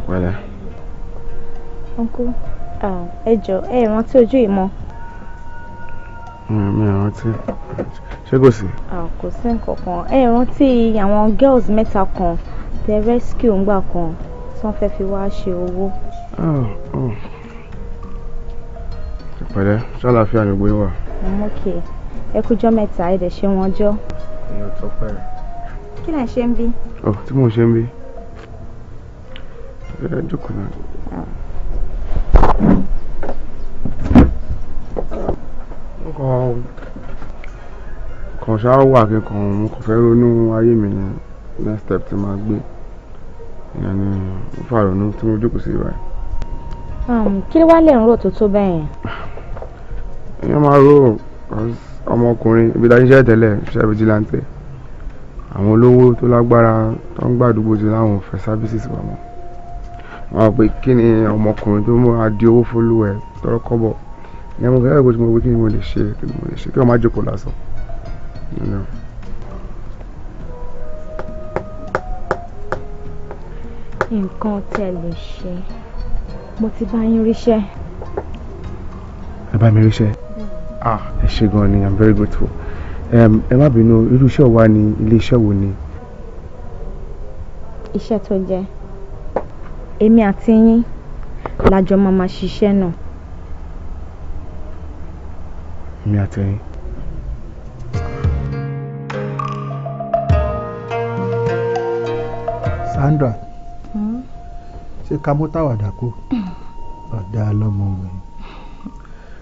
Pẹ̀lẹ́. Uncle, ẹ jọ̀ọ́, ẹ rántí ojú yìí mọ́. Mi ò rántí. Ṣé kò sí? Kò sí nǹkan kan. Ẹ rántí àwọn girls mẹ́ta kan tẹ rescue ńgbà kan tí wọ́n fẹ́ fi wá ṣe owó. Pẹ̀lẹ́, ṣàlàáfíà ni gbé wà. I'm okay. Ẹ kújọ́ mẹ́ta, ẹ dẹ̀ ṣe wọn jọ́. Èèyàn tó pẹ́. Kí lẹ̀ ń ṣe ń bí? Ọ̀ tí mò ń ṣe ń bí. Ẹ jókòó náà. Kàn ṣáà wà kí n mo kàn fẹ́ ronú ayé mi ní next step tí màá gbé. Ìyẹn ni mo fà ronú tí mo jókòó sí báyìí. Kí ló wá lè ń rò tó tó bẹ́ẹ̀ yẹn? Èèyàn máa rò ọmọkùnrin ibi tá a ṣiṣẹ́ tẹ́lẹ̀ ṣiṣẹ́ vigilante. Àwọn olówó tó lágbára tó ń gbàdúgbò ti láwọn ò fẹ́ services wa mọ́. Wọ́n á pè kí ni ọmọkùnrin tó mú adi owó fólúwẹ̀ tọrọ kọ́bọ̀. Ìyẹn mo fẹ́ rò pé kí ni mo lè ṣe, kí ni mo lè ṣe, kí wọ́n má jókòó lásán. Nǹkan tẹ́ lè ṣe, mo ti bá yín ríṣẹ́. Ẹ bá mi ríṣẹ́? Ah, ẹ ṣé gan ni, I'm very grateful. Ẹ má bínú, irú iṣẹ́ wa ni, ilé iṣẹ́ wo ni? Iṣẹ́ tó jẹ́, èmi àti yín la jọ máa máa ṣiṣẹ́ náà. Èmi àti yín. Sandra, ṣé ká mú táwàdà kú? Ọ̀dà lọ́mọ mi.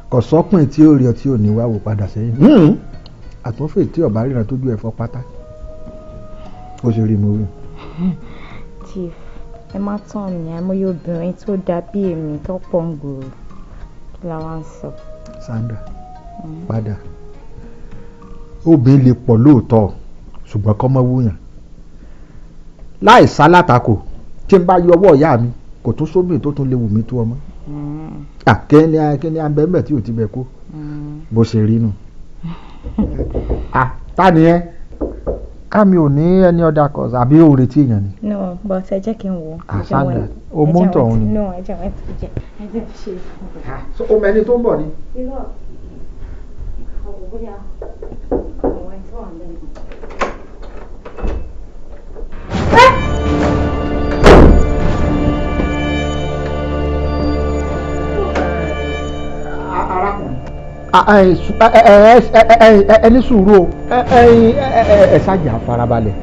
Kò sọ́kùn tí ó rí ọ tí ò ní wá wò padà sẹ́yìn. Àtúnfè tí ọ̀bá ríran tójú ẹ̀fọ́ pátá. Ó ṣe rí mo wí. Chief, ẹ má tàn mí, àìmọye obìnrin tó dà bí èmi tó pọ̀ ń gbòòrò. Kí la wá ń sọ? Sandra, padà. Obìnrin lè pọ̀ lóòótọ́, ṣùgbọ́n kọ́ mọ́ wúyàn. Láì sálátakò, tí n bá yọ ọwọ́ ìyá mi, kò tún sóbìn tó tún lè wù mí tó ọmọ. Kíni abẹ́mẹ̀ tí ò ti bẹ̀ kú. Bó ṣe rí nu. Ta ni ẹ? Ká mi ò ní any other cause àbí ó retí èèyàn ni. No, but ẹ jẹ́ kí n wò ó. Sandra, o mú ń tọ̀hún ni. No, ẹ jẹ́ wọ́n ti jẹ́. Ẹ jẹ́ fi ṣe. O mọ ẹni tó ń bọ̀ ni. Irọ́, àwọn bóyá àwọn ẹni tó wà lẹ́nu. Ẹ ní sùúrù o, ẹ ṣáàjì àfarabalẹ̀.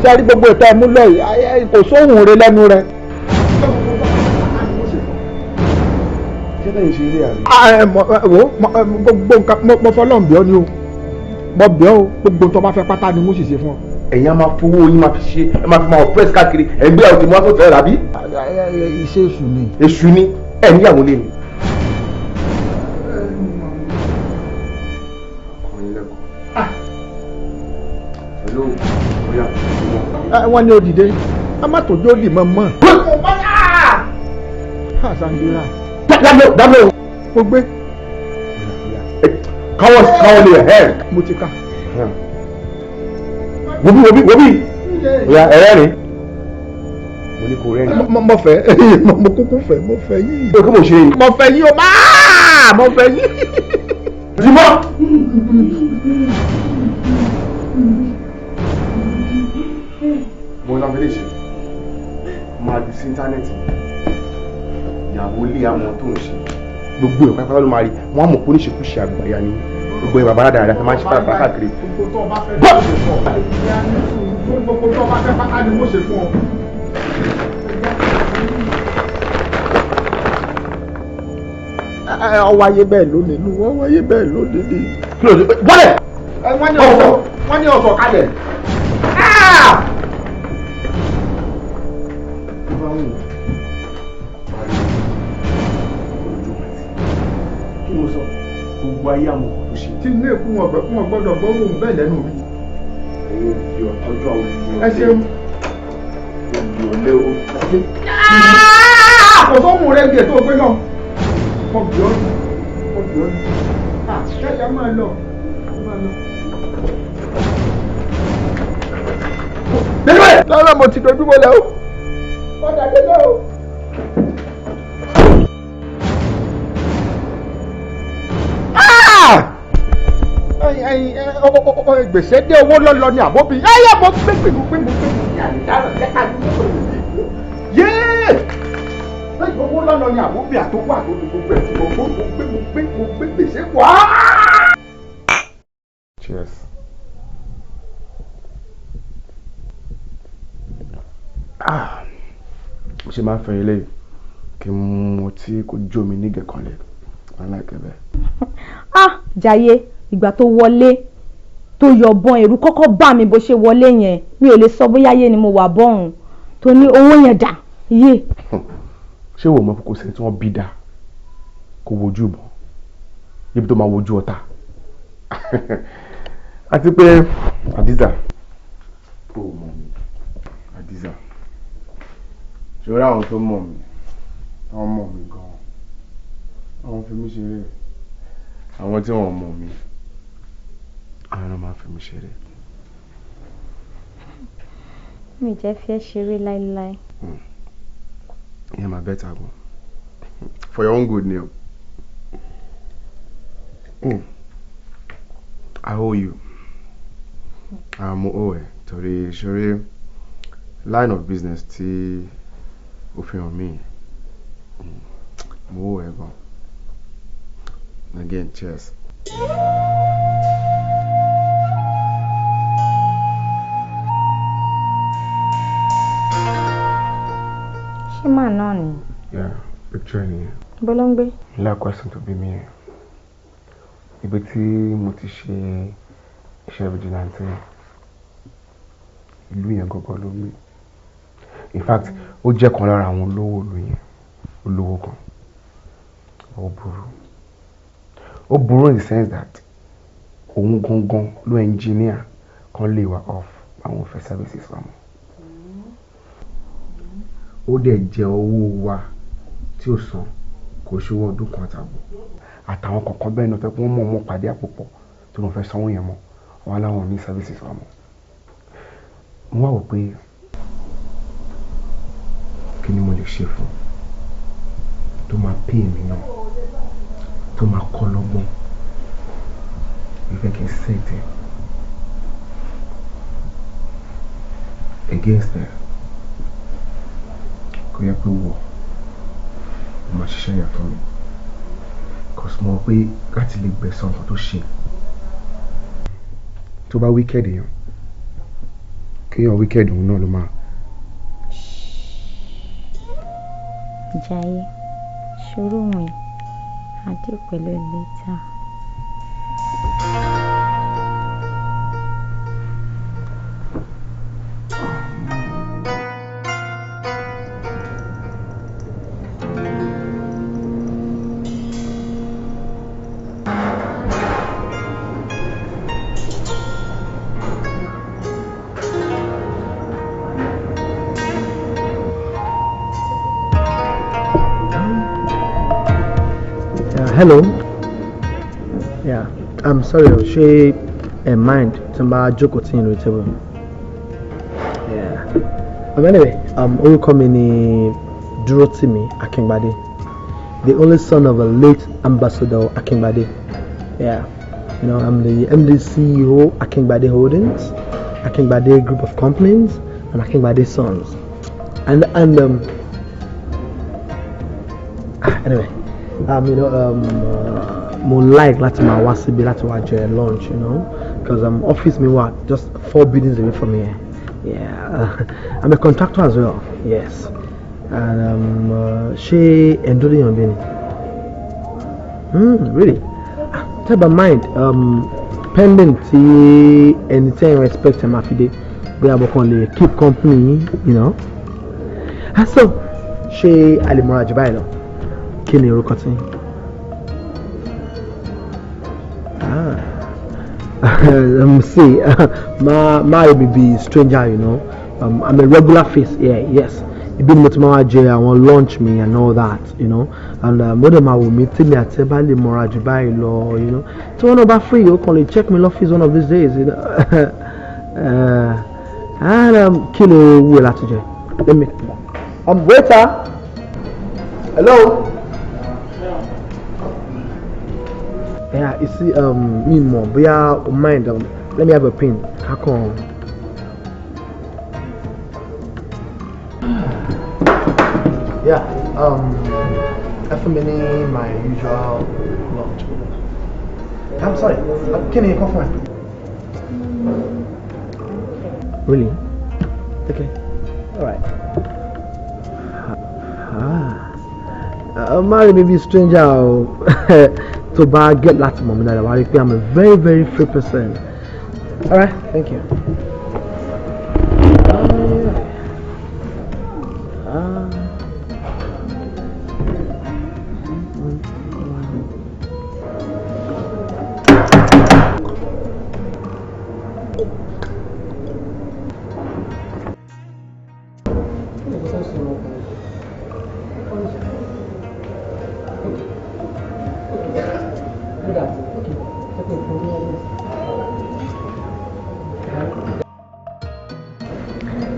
Ṣé rí gbogbo ìtọ́ ẹmú lọ yìí, kò sóhun rẹ lẹ́nu rẹ. Ṣé lẹ́yìn ṣe eré àbí? Wo gbogbo nǹkan mo fọlọ́n bí ọ ni o, mo bí ọ o, gbogbo tó bá fẹ́ pátá ni mo sì ṣe fún ọ. Ẹ̀yin á máa fowó yín máa fi ṣe, ẹ máa fi máa oppress káàkiri, ẹ̀ ń gbé àwọn tèmi wá sọ̀tẹ̀ rà bí? Iṣẹ́ èṣù ni. Èṣù ni, ẹ̀ níyàwó lé mi. Wọ́n ní òdìdé, a má tó jó dì mọ́ mọ́. Sandra. Dábẹ́ o. Mo gbé. Káwọ́ káwọ́ lè ẹ̀. Mo ti ká. Wobí wobí wobí. Oya ẹ̀rẹ́ rìn. Mo ní kò rẹ́rìn. Mo fẹ́, mo kúkú fẹ́, mo fẹ́ yín. Kí mo ṣe yìí? Mo fẹ́ yín o máa, mo fẹ́ yín. Jimọ́. Mo náà fi lè ṣe máa jù sí íńtánẹ́ẹ̀tì ìyàwó ilé àwọn tó ń ṣe gbogbo ẹ̀ pátápátá ló máa rí wọ́n á mọ̀ pé oníṣekúṣe àgbàyà ni gbogbo ẹ̀ bàbá dáadáa máa ń ṣe pàápàá káàkiri. Gbogbo tó o bá fẹ́ gbogbo tó o bá fẹ́ pátá ni mo ṣe fún ọ. Ọwọ́ ayé bẹ́ẹ̀ lónìí nù, ọwọ́ ayé bẹ́ẹ̀ lónìí ni. Kí ló dé? Bọ́lẹ̀! Wọ́n ní ọ̀sọ̀ kalẹ̀. Kí mo sọ? Gbogbo ayé àmọ̀ kò tó ṣe. Tí inú èkú wọn gbọ́dọ̀ gbọ́ òun bẹ́ẹ̀ lẹ́nu mi. Ẹ̀yin òbí ọjọ́ àwọn olùdíje. Ẹ ṣeun. Òbí ọ̀lẹ́ o. Kò sóhun rẹ̀ gẹ̀ tó gbé náà. Mo bì ọ́ ni. Mo bì ọ́ ni. Ṣé máa lọ? Lọ́la mo ti dojú bọ́lẹ̀ o. Ọ̀dà délé o. Gbèsè dé owó lọ́lọ́ ni àbóbi ẹyẹ mo gbé gbé mo gbé mo gbé ní àdìdára lẹ́ka ní mo yéé owó lọ́lọ́ ni àbóbi àtọwọ́ àtọwọ́ gbogbo ẹ̀ tí mo gbé mo gbé mo gbé mo gbé gbèsè wá. Cheers. Ah, mo ṣe máa ń fẹ́ ilé kí n mu ọtí kó jó mi nígẹ̀kànlẹ̀ aláìkẹ́ bẹ́ẹ̀. Ah, Jaiye, ìgbà tó wọlé tó yọ̀bọ̀n, ẹ̀rù kọ́kọ́ bà mí bó ṣe wọlé yẹn. Mi ò lè sọ bóyá yé ni mo wà bọ́run tó ní owó yẹn dà yé. Ṣé wò mọ̀ pé kò sẹ́ni tí wọ́n bí dá kó wojú ìbọn níbi tó máa wojú ọ̀tá? Àti pé Hadiza, ó mọ̀ mi. Hadiza, ṣòro àwọn tó mọ̀ mi, àwọn mọ̀ mi gan-an, àwọn fi mí ṣeré. Àwọn tí wọ́n mọ̀ mi, àwọn náà máa fi mí ṣeré. Mi jẹ́ fi ẹ́ ṣeré láéláé. Ìyẹn máa better gan for your own good ni o. I owe you. Mo owe ẹ torí ṣeré line of business tí o fi hàn mí, mo owe ẹ gan. Again, cheers. Ṣé màá náà ni? Yeah, picture nìyẹn. Bó ló ń gbé? Ńlá question tó bí mi yẹn. Ibi tí mo ti ṣe iṣẹ́ vigilante, ìlú yẹn gangan ló ń gbé. In fact, ó jẹ́ kan lára àwọn olówó ìlú yẹn, olówó kan. Ó burú. Ó burú in the sense that òun gangan ló engineer kan lé wa off àwọn òfẹ́ services wa mọ́. Ó dẹ̀ jẹ owó wa tí ó san kò ṣe owó ọdún kan àtààbọ̀. Àtàwọn kọ̀ọ̀kan bẹ́ẹ̀ náà tẹ́ pé wọ́n mọ̀ mọ́ pàdé àpòpọ̀ tó lọ́n fẹ́ sanwó yẹn mọ́. Wọ́n láwọn ní services wa mọ́. Mo wá wò pé kí ni mo lè ṣe fún tó máa pay mi náà, tó máa kọ́ lọ́gbọ́n. Ìfẹ́ kí n set ẹ̀ against ẹ̀ kò yẹ pé wọ̀ mo máa ṣiṣẹ́ yẹn fún mi. Cause mo mọ̀ pé láti lè gbẹ̀san nǹkan tó ṣe, tó bá wicked èèyàn, kéèyàn wicked òun náà ló máa. Jaiye, ṣòro wọn adé pẹ̀lú ẹ later. Hello. Yeah, I'm sorry, ṣé ẹ mind tí n bá jókòó tí yín lórí table? Yeah. Anyway, orúkọ mi ni Dúrótìmí Akíngbadé, the only son of a late Ambassador Akíngbadé. Yeah. I'm the MD CEO Akíngbadé Holdings, Akíngbadé Group of Companies, and Akíngbadé Sons. And anyway, mo like láti máa wá síbi láti wá jẹ lunch, because office mi wà just four buildings away from here. Yeah, I'm a contractor as well. Yes. And ṣé ẹ̀ ń dúró èèyàn bí ni? Really? Ah, tẹ́ bá mind, pending tí ẹni tẹ́ ẹ̀ respect ẹ̀ máa fi dé, bóyá mo kàn lè keep company yín. Ah, so, ṣé a lè mọra jù báyìí lọ? Kí ni orúkọ tí yín? Ah, see, my be stranger. I'm a regular face here, yes. Ibi ni mo ti máa wá jẹ àwọn lunch mi and all that. And mo dẹ̀ máa wò mí tí mi àti ẹ bá lè mọra jù báyìí lọ. Tí wọ́n náà bá free, o kàn lè check me lọ́fíìsì one of these days. And kí ló wù ẹ́ láti jẹ? Let me. Waiter. Hello. Yeah, you see, mi mọ̀ bóyá o mind, let me have a pin. Kakàn. Yeah, ẹ fún mi ní my usual lunch. I'm sorry, kí ni nǹkan fún ẹ? Really? Okay. All right. Ah. Marry me be stranger o. Tó bá get láti mọ̀ mi dáadáa, wá rí pé I'm a very very free person. All right, thank you.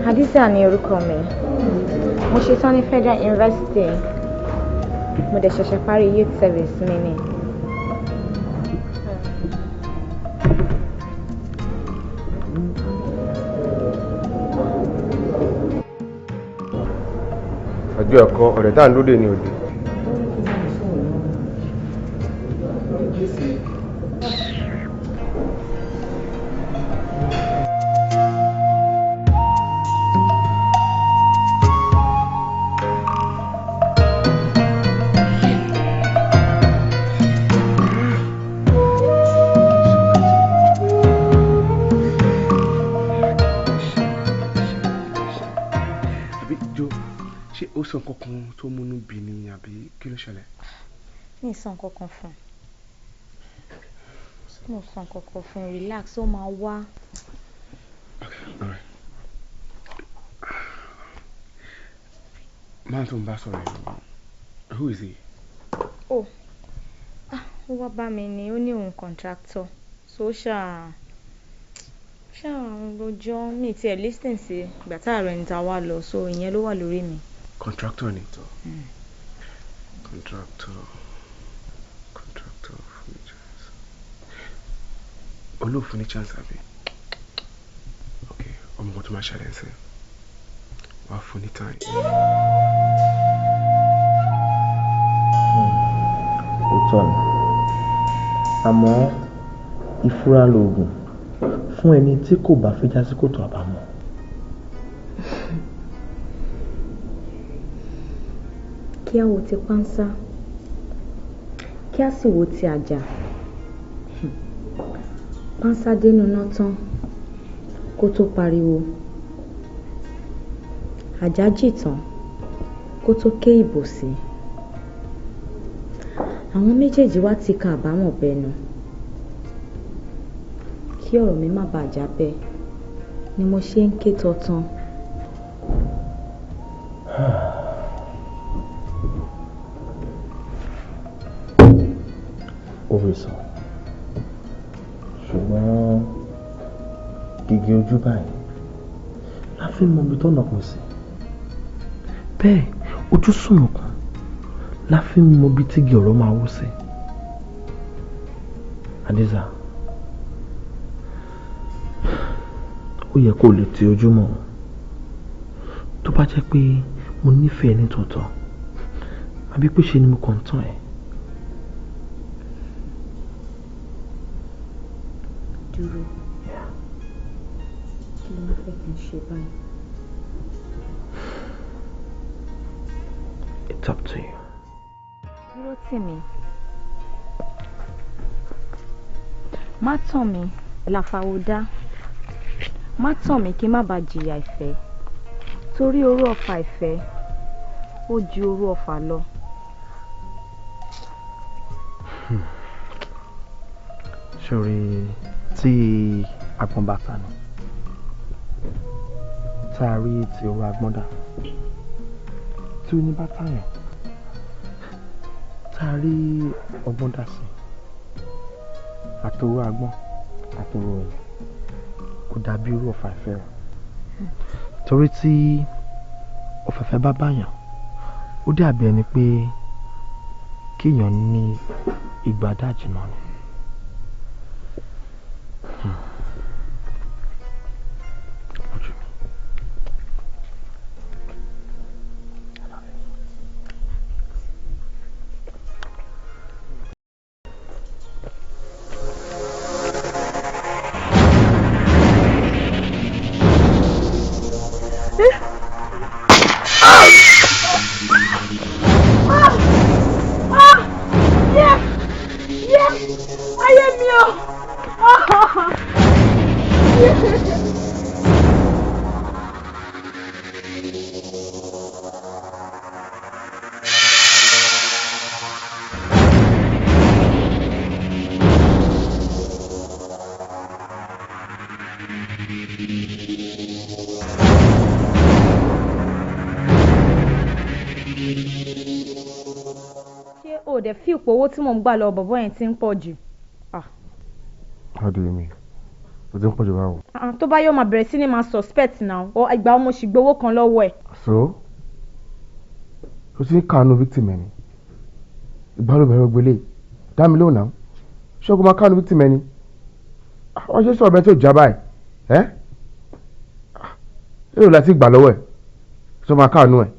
Hadiza ni orúkọ mi. Mo ṣetán ní Federal University. Mo dẹ̀ ṣẹ̀ṣẹ̀ parí youth service mi ni. Ọjọ́ ẹ̀kọ́ ọ̀rẹ́ tá à ń lóde ní òde. Àbí jo, ṣé ó sọ nǹkan kan tó múnú bí ni àbí kí ló ṣẹlẹ̀? Mi ì sọ nǹkan kan fún un. Mo sọ nǹkan kan fún un, relax, ó máa wá. Okay, all right. Máa tó ń bá sọ̀rọ̀ yìí, who is he? Oh, ah, ó wá bá mi ni, ó ní òun contractor. So ó ṣáà ṣáà rojọ́ mi tiẹ̀ listen sí ìgbà tá ààrẹ ń ta wá lọ, so ìyẹn ló wà lórí mi. Contractor ni. Contractor. Contractor fún mi chance. Olóòfún ní chance àbí? Ok, ọmọ kan tó máa ṣẹlẹ̀ ń sìn. Wàá fún ní time. Òótọ́ ni, àmọ́ ìfura lóògùn fún ẹni tí kò bá fẹ́ já sí kòtò àbámọ̀. Kí á wo ti pánsá, kí á sì wo ti àjà. Pánsá dénú iná tán kó tó pariwo. Àjà jì tán kó tó ké ìbòsí. Àwọn méjèèjì wá ti ka àbámọ̀ bẹnu. Kí ọ̀rọ̀ mi má bàa já bẹ́ẹ̀ ni mo ṣe ń ké tọ̀tàn. Orí sọ, ṣùgbọ́n gègé ojú báyìí la fi mọ ibi tọ́nà kò sí. Bẹ́ẹ̀ ojú sùnùkùn la fi mọ ibi tígi ọ̀rọ̀ máa wó sí. Hadiza, ó yẹ kó o lè ti ojú mọ́. Tó bá jẹ́ pé mo nífẹ̀ẹ́ ní tòótọ́, àbí pé ṣe ni mo kàn ń tàn ẹ́. Dúró. Kí ló wá fẹ́ kí n ṣe báyìí? It's up to you. Dúró tì mí. Má tàn mí láfàwọ́dá. Má tàn mí kí n má bàa jìyà ìfẹ́. Torí oró ọfà ìfẹ́, ó ju oró ọfà lọ. Sórí tí agbọ́n bá ta ni, tá a rí ti oró agbọ́n dà, tí oní bá tàyàn, tá a rí ọgbọ́n dà sí, àtòró agbọ́n àtòró ẹ̀yìn kò dàbí irú ọfà ìfẹ́ o. Torí tí ọ̀fẹ́fẹ́ bá báyàn, ó dàbí ẹni pé kéèyàn ní ìgbà dájì náà ni. Ayé mi o. Ṣé o dẹ̀ fi ipò owó tí mò ń gbà lọ bọ̀bọ́ yẹn ti ń pọ̀ jù? How do you mean? O ti ń pọ̀ jù báwo? Ah, tó bá yóò máa bẹ̀rẹ̀ sí ni máa suspect now. Ọ ìgbà wo mo sì gbowó kan lọ́wọ́ ẹ̀. So? O ti ń kàánú victim ẹni. Ìbálòbẹ̀rẹ̀ ògbélé. Dá mi lóhùn náà. Ṣé o kò máa kàánú victim ẹni? Wọ́n ṣe sọ̀rọ̀ bẹ́ẹ̀ tó já báyìí. Ẹ́ èrò láti gbà lọ́wọ́ ẹ̀. Ṣé o máa kàánú ẹ̀?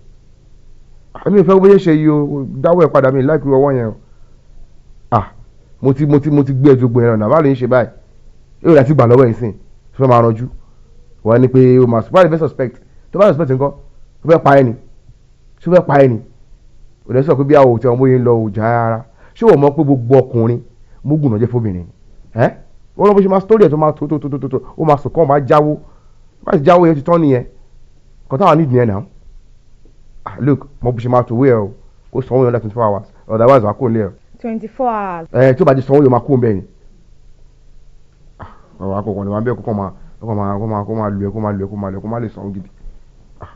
Èmi ò fẹ́ bóyá ṣe yìí o, dáwọ́ ẹ̀ padà mi láìpẹ́ ọwọ́ yẹn o. Ah, mo ti gbé ẹjọ́ gbé ẹran náà, báwo ló ń ṣe báyìí? Èrò láti gbà lọ́wọ́ ẹ̀ sìn, ṣé o máa ranjú? Wọ́n ní pé o máa why you suspect? Tó bá suspect nǹkan, ó fẹ́ pa ẹ́ ni. Ṣé ó fẹ́ pa ẹ́ ni? Ò dẹ́ sọ pé bí àwọn òtí ọmọ bóyá ń lọ òjà ara. Ṣé o mọ̀ pé gbogbo ọkùnrin múgùn náà jẹ́ fóbìnrin? Ẹ́ wọ́n lọ bó ṣe máa story ẹ̀ tó máa tó tó tó tó tó ó máa sọ̀kan, ó máa jáwó. Bá ti jáwó yẹn ti tán nìyẹn. Nǹkan táwọn need nìyẹn náà. Ah, look, mo bó ṣe máa tòwé ẹ o, kó sanwó yẹn under 24 hours, otherwise wàá kó lé ẹ. 24 hours. Ẹ tí ó bá ti sanwó yẹn, máa kó bẹ́ẹ̀ ni. Ọ̀rọ̀ akọ̀kọ̀ ni wọ́n bẹ́ẹ̀ kó máa kó máa kó máa kó máa lu ẹ, kó máa lu ẹ, kó máa lu ẹ, kó má lè sanwó gidi. Ah,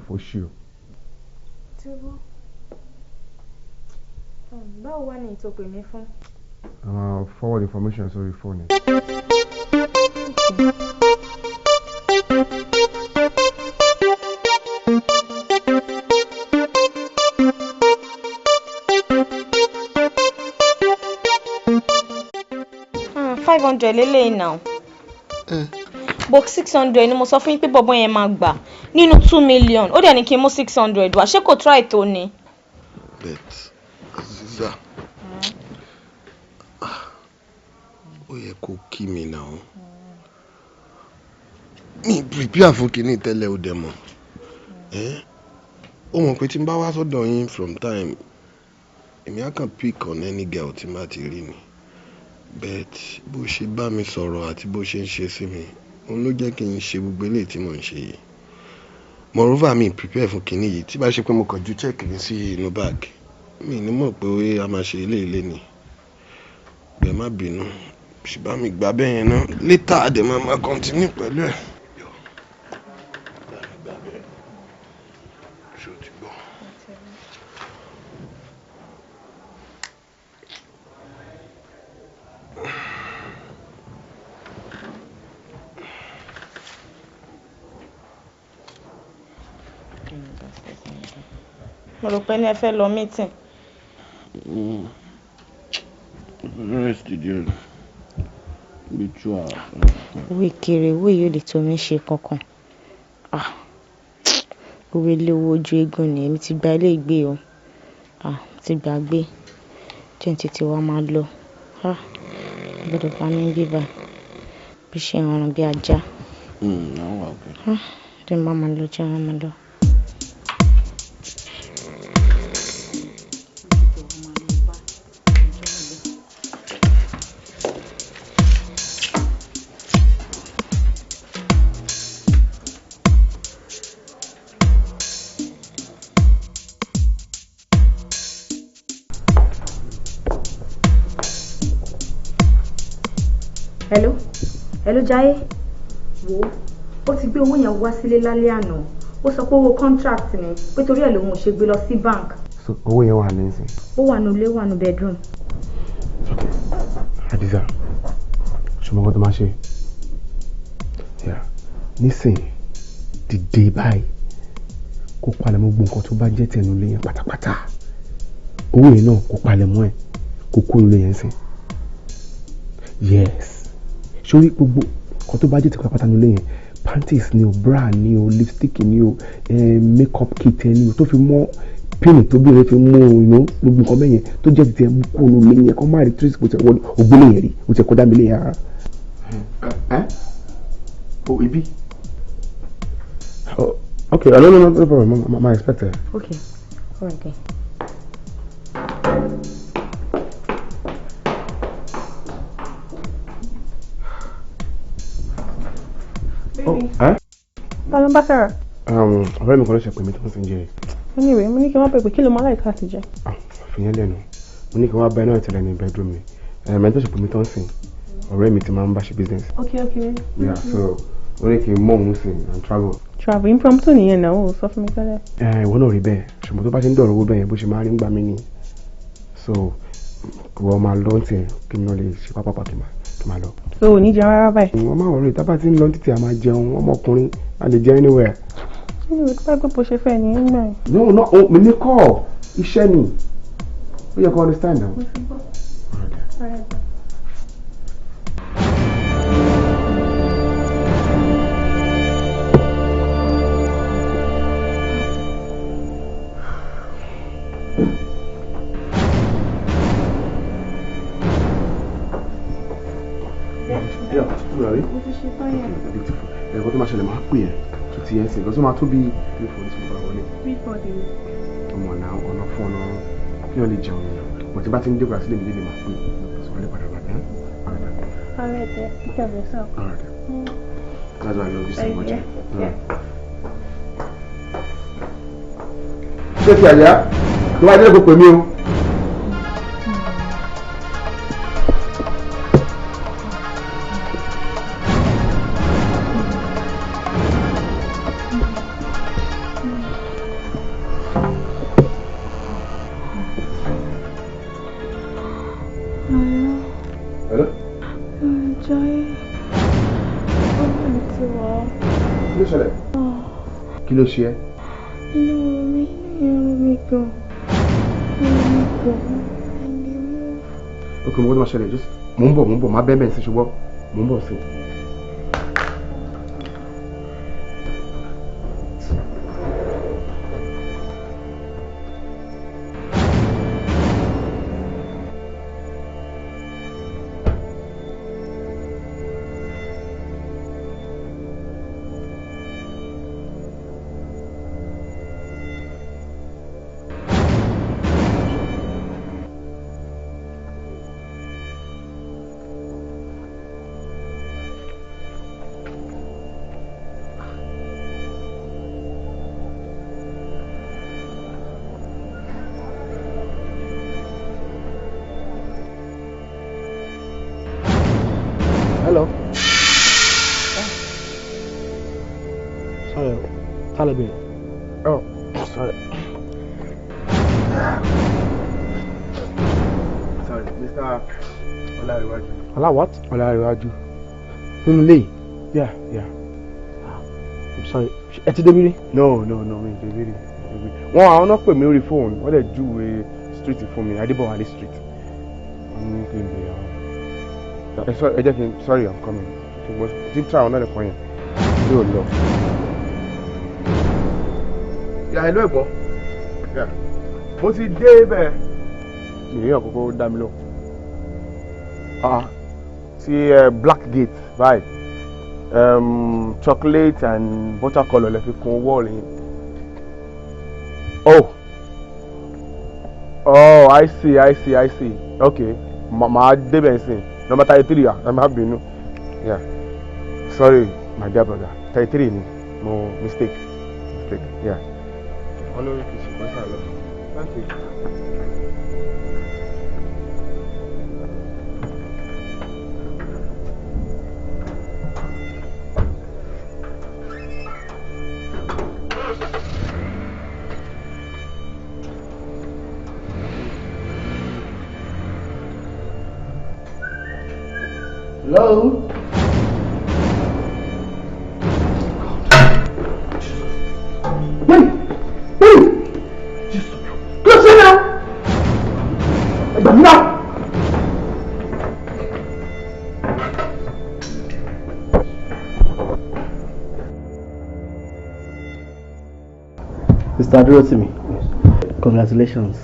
fò ṣí o. Báwo wá ní ìtò pè mí fún? Forward information sórí fóònù. 500 lélẹ́yìn náà. But 600 ni mo sọ fún yín pé bọ̀bọ̀ yẹn máa gbà nínú 2 million. Ó dẹ̀ ní kí n mú 600 wá. Ṣé kò try tó ni? But Aziza, ó yẹ kó kí mi náà. Mi prepare fún kinní tẹ́lẹ̀, ó dẹ̀ mọ̀. Ó mọ̀ pé tí n bá wá sọ́dọ̀ yín from time, èmi á kàn pick on any girl tí n bá ti rí ni. But bó ṣe bá mi sọ̀rọ̀ àti bó ṣe ń ṣe sí mi, òun ló jẹ́ kí n ṣe gbogbo eléyìí tí mò ń ṣe yìí. Moreover, mi prepare fún kinní yìí. Tí bá ṣe pé mo kàn ju check mi sí inú bag, mi ní mọ̀ pé a máa ṣe eléyìí lénìí. Bẹ́ẹ̀ má bínú, ṣì bá mi gbà bẹ́ẹ̀ yẹn náà. Later, a dẹ̀ máa máa continue pẹ̀lú ẹ̀. Yọ, bá mi gbà bẹ́ẹ̀. Ṣé o ti gbọ́? Mo rò pé ní ẹ fẹ́ lọ meeting. Rest díẹ̀ bí 2 hours. Owó ìkéré, owó yìí ò lè tó mi ṣe kankan. Ah, owó ilé, owó ojú eégún ni. Èmi ti gba ilé ìgbé o. Ah, ti gbàgbé. Jẹ́ n tètè wá máa lọ. Ah, gbọ́dọ̀ bá mi bí báyìí bí ṣe ń rọrùn bí ajá. Àwọn wà okay. Ah, jẹ́ n bá máa lọ, jẹ́ n máa lọ. Hello, hello Jaiye. Wo, ó ti gbé owó yẹn wá sílé lálẹ́ àná. Ó sọ pé owó contract ni, pé torí ẹ̀ lòun ò ṣe gbé lọ sí bank. So owó yẹn wà nísìn? Ó wà nulẹ̀, wà nù bedroom. Hadiza, ṣọmọ kan tó máa ṣe. Yeah. Nísìn, dìde báyìí, kó palẹ̀ mọ́ gbogbo nǹkan tó bá jẹ́ tẹnu ilé yẹn pátápátá. Owó yẹn náà, kó palẹ̀ mọ́ ẹ̀, kó kó ilé yẹn sìn. Yes. Sórí gbogbo nǹkan tó bá jẹ́ tìpá pátá nílé yẹn, panties ni o, bra ni o, lipstick ni o, makeup kit ni o, tó fi mọ́ pin tó bí rẹ fi mú o, gbogbo nǹkan bẹ́ẹ̀ yẹn tó jẹ́ tìtẹ̀ mú kó nu lé yẹn kó má rí trace kò tẹ̀ wọ́n ògbólé yẹn rí o tẹ̀ kọjá mi lé yẹn rárá. O ibi. Oh, okay, no, no, no problem. I expect it. Okay, all right then. Oh, eh? Ta ló ń bá sọ̀rọ̀? Ọ̀rẹ́ mi kan ló ṣe pè mí tó ń sin jẹ. Anyway, mo ní kí wọ́n pè pé kí ló máa láìka àti jẹ. Ah, fìyẹn lẹ́nu. Mo ní kí wọ́n bá iná ìtẹ̀lẹ̀ ní bedroom mi. Ẹ̀mẹ́ tó ṣe pè mí tó ń sìn. Ọ̀rẹ́ mi ti máa ń bá ṣe business. Okay, okay. Yeah, so ó ní kí n mọ̀ òun sìn and travel. Travel impromptu nìyẹn náà, ó sọ fún mi tẹ́lẹ̀. Ìwọ náà rí bẹ́ẹ̀, ṣùgbọ́n tó bá ṣe ń dọ̀rọ̀ owó bẹ́ẹ̀ yẹn bó ṣe máa rí ń gbà mí ni. So, ìwọ máa lọ tiẹ̀ kí n náà lè ṣe pápápá kí n máa lọ. So ò ní jẹun rárá báyìí. Wọ́n máa wọ̀rọ̀ ìta bá ti ń lọ títí a máa jẹun ọmọkùnrin a lè jẹun anywhere. Anyway, tó bá gbé bó ṣe fẹ́ ni ń gbà yẹn. No, no, mi ní kọ́ iṣẹ́ ni. Ó yẹ kó understand now. Mo ti gbọ́. All right. Beautiful. Ẹ̀kọ́ tó máa ṣẹlẹ̀ máa pè ẹ́ tó ti ẹ̀ sìn lọ́sọ́ máa tó bí 3-4 tí mo bá wọlé. 3-4 days. Ọmọ ọ̀nà ọ̀nà fún ọ̀nà kí wọ́n lè jẹun yẹn. Mo ti bá ti ń dé padà sílé mi lè máa pè é. Sọ wọlé padà bàbá. All right then, take care of yourself. All right then. That's why I love you so much. Ṣé ti àyà? Tó bá dé kó pè mí o. Hello? Kí ló ṣẹlẹ̀? Kí ló ṣe ẹ́? Inú mi, inú mi gan. Inú mi gan. Ok, mo gbọ́dọ̀ máa ṣẹlẹ̀, just mò ń bọ̀, má bẹ́ẹ̀ bẹ́ẹ̀ sí ṣùgbọ́n mò ń bọ̀ sí. Hello. Sorry, Taliban. Oh, sorry. Sorry, Mr. Olarewaju. Ola what? Olarewaju. Nínú ilé yìí? Yeah, yeah. I'm sorry. Ẹ ti débi rí? No, no, no, mi ò débi rí. Wọ́n àwọn náà pè mí orí fóònù, wọ́n dẹ̀ júwe street fún mi, Adébọ̀wálé street. Wọ́n ní kí n bèrè àwọn. Ẹ jẹ́ kí n, sorry, I'm coming. Ṣùgbọ́n tí ń tra àwọn náà lẹ́kọ̀ọ́ yẹn, yóò lọ. Ìyá ìlú ẹ̀gbọ́n. Mo ti dé bẹ́ẹ̀. Mi ò rí àkókò dá mi lọ. Ti Black Gate báyìí. Chocolate and butter colour lè fi kùn wall yẹn. Oh. Oh, I see, I see, I see. Okay. Màá débẹ̀ sí. Number 33, ah, I'm happy, no. Yeah. Sorry, my dear brother. 33 ni. No mistake. Mistake. Yeah. Thank you. Hello? Wait! Wait! Jesus! Close it now! Ẹgbà mi náà! Mr. Adúrótìmí, congratulations.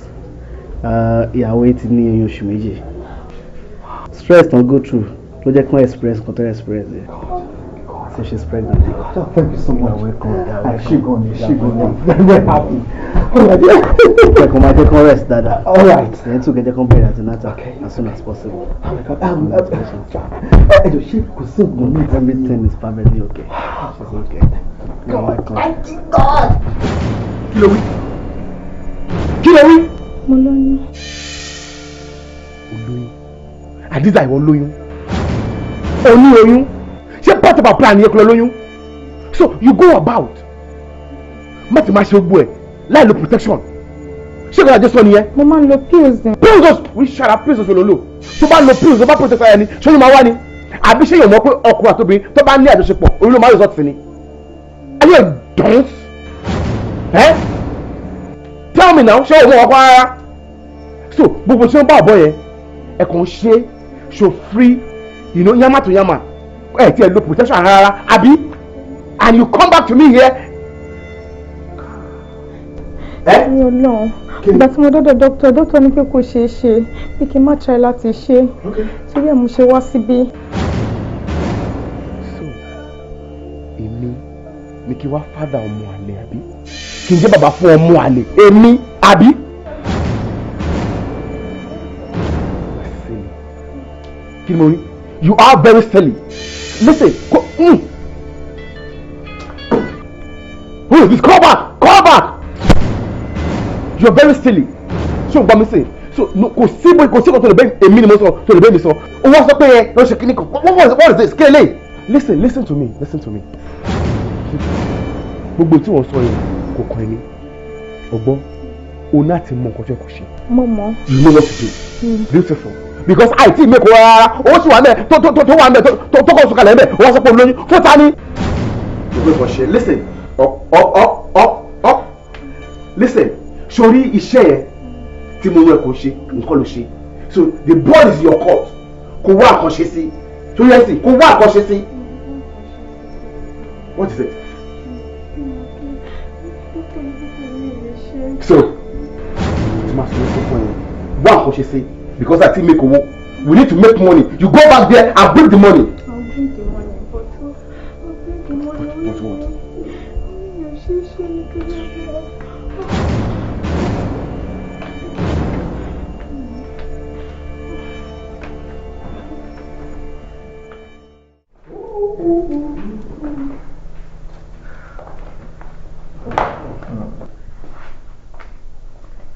Ìyàwó yìí ti ní oyún oṣù 2. Stress tó ń go through ló jẹ́ kí wọ́n express nǹkan tó express yẹn. So she's pregnant. Oh, thank you so much. You're welcome. You're welcome. She gone. She You're gone. welcome. I'm very, very happy. Jẹ́ kó máa jẹ́ kó rest dáadáa. All right. Then too kẹjẹ kó bẹ̀rẹ̀ antenatal Okay. as soon as possible. Oh my God. Ẹ jọ̀ọ́, ṣé kò sí nǹkan mi? Everything is perfectly okay. She's okay. You're welcome. Kí ló wí? Kí ló wí? Mo lóyún. O lóyún. Àdìsá, ìwọ lóyún. O ní oyún. Ṣé part of our plan yẹn kò lọ lóyún? So you go about. Má ti máa ṣe gbogbo ẹ̀ láì lo protection. Ṣé kò lájọ sọ nìyẹn? Mo máa ń lo pills ni. Pills os we shut up, pills ló lò. Tó bá lo pills, tó bá protect ara ẹni, ṣé oyún máa wá ni? Àbí ṣé yóò mọ̀ pé ọkùnrin àtobìnrin tó bá ní àjọṣepọ̀, oyún ló máa result sí ni? Are you a dunce? Eh? Tell me now, ṣé o mọ̀ ọkọ rárá? So gbogbo tí wọ́n bá ọ̀bọ yẹn, ẹ kàn ń ṣe so free, yama to yama. Ẹ ti ẹ lo protection rárá, àbí? And you come back to me here. Eh? Mi ò lọ. Ìgbà tí mo dọ́dọ̀ dókítà, dókítà ní pé kò ṣeé ṣe, pé kí n má try láti ṣe. Torí ẹ̀ mo ṣe wá síbí. So èmi ni kí wá fádà ọmọ àlè, àbí? Kí n jẹ́ bàbá fún ọmọ àlè, èmi, àbí? Silly. Kí ni mo rí? You are very silly. Listen, go. Who is this? Call back! Call back! You are very silly. Ṣé o gbọ́ mi sìn? So no, kò sí bó kò sí kan tó lè bẹ́ èmi ni mo sọ tó lè bẹ́ mi sọ. O wá sọ pé ẹ lọ ṣe kíní kan. What is this? Kí eléyìí? Listen, listen to me, listen to me. Gbogbo tí wọ́n sọ yẹn kò kàn mí. Ọgbọ́n, o ní láti mọ nǹkan tó yẹ kó ṣe. Mo mọ̀. You know what to do. Beautiful. Because àìtí mẹ́kọ̀ọ́ rárá, owó sì wà mẹ́ tó tó tó tó wà mẹ́ tó tó tó kọ̀ sọ̀kalẹ̀ mẹ́, o wá sọ pé o lóyún fún ta ni. Gbogbo ìkọ̀ ṣe, listen, up, up, up, up, up, listen, sórí iṣẹ́ yẹn tí mo yẹ kó ṣe, nǹkan ló ṣe. So the ball is your court. Kò wá àkànṣe sí. Tó yẹ sí, kò wá àkànṣe sí. What is it? So, tí máa sọ fún ẹ, wá àkànṣe sí, because àti make owó. We need to make money. You go back there and bring the money. I'll bring the money, but I'll bring the money. But what? Mi ò ṣe é ṣe nítorí ọ̀rọ̀.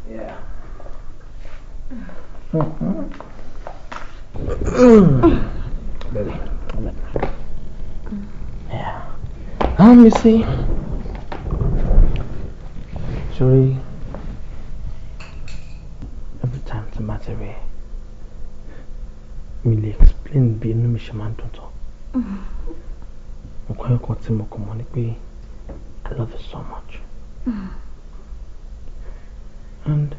Yeah. Baby. Yeah. You see, sorry, every time tí màá ti rí ẹ, mi lè explain bí inú mi ṣe máa ń dùn tó. Nǹkan ẹ̀kan tí mo kàn mọ̀ ni pé I love you so much. And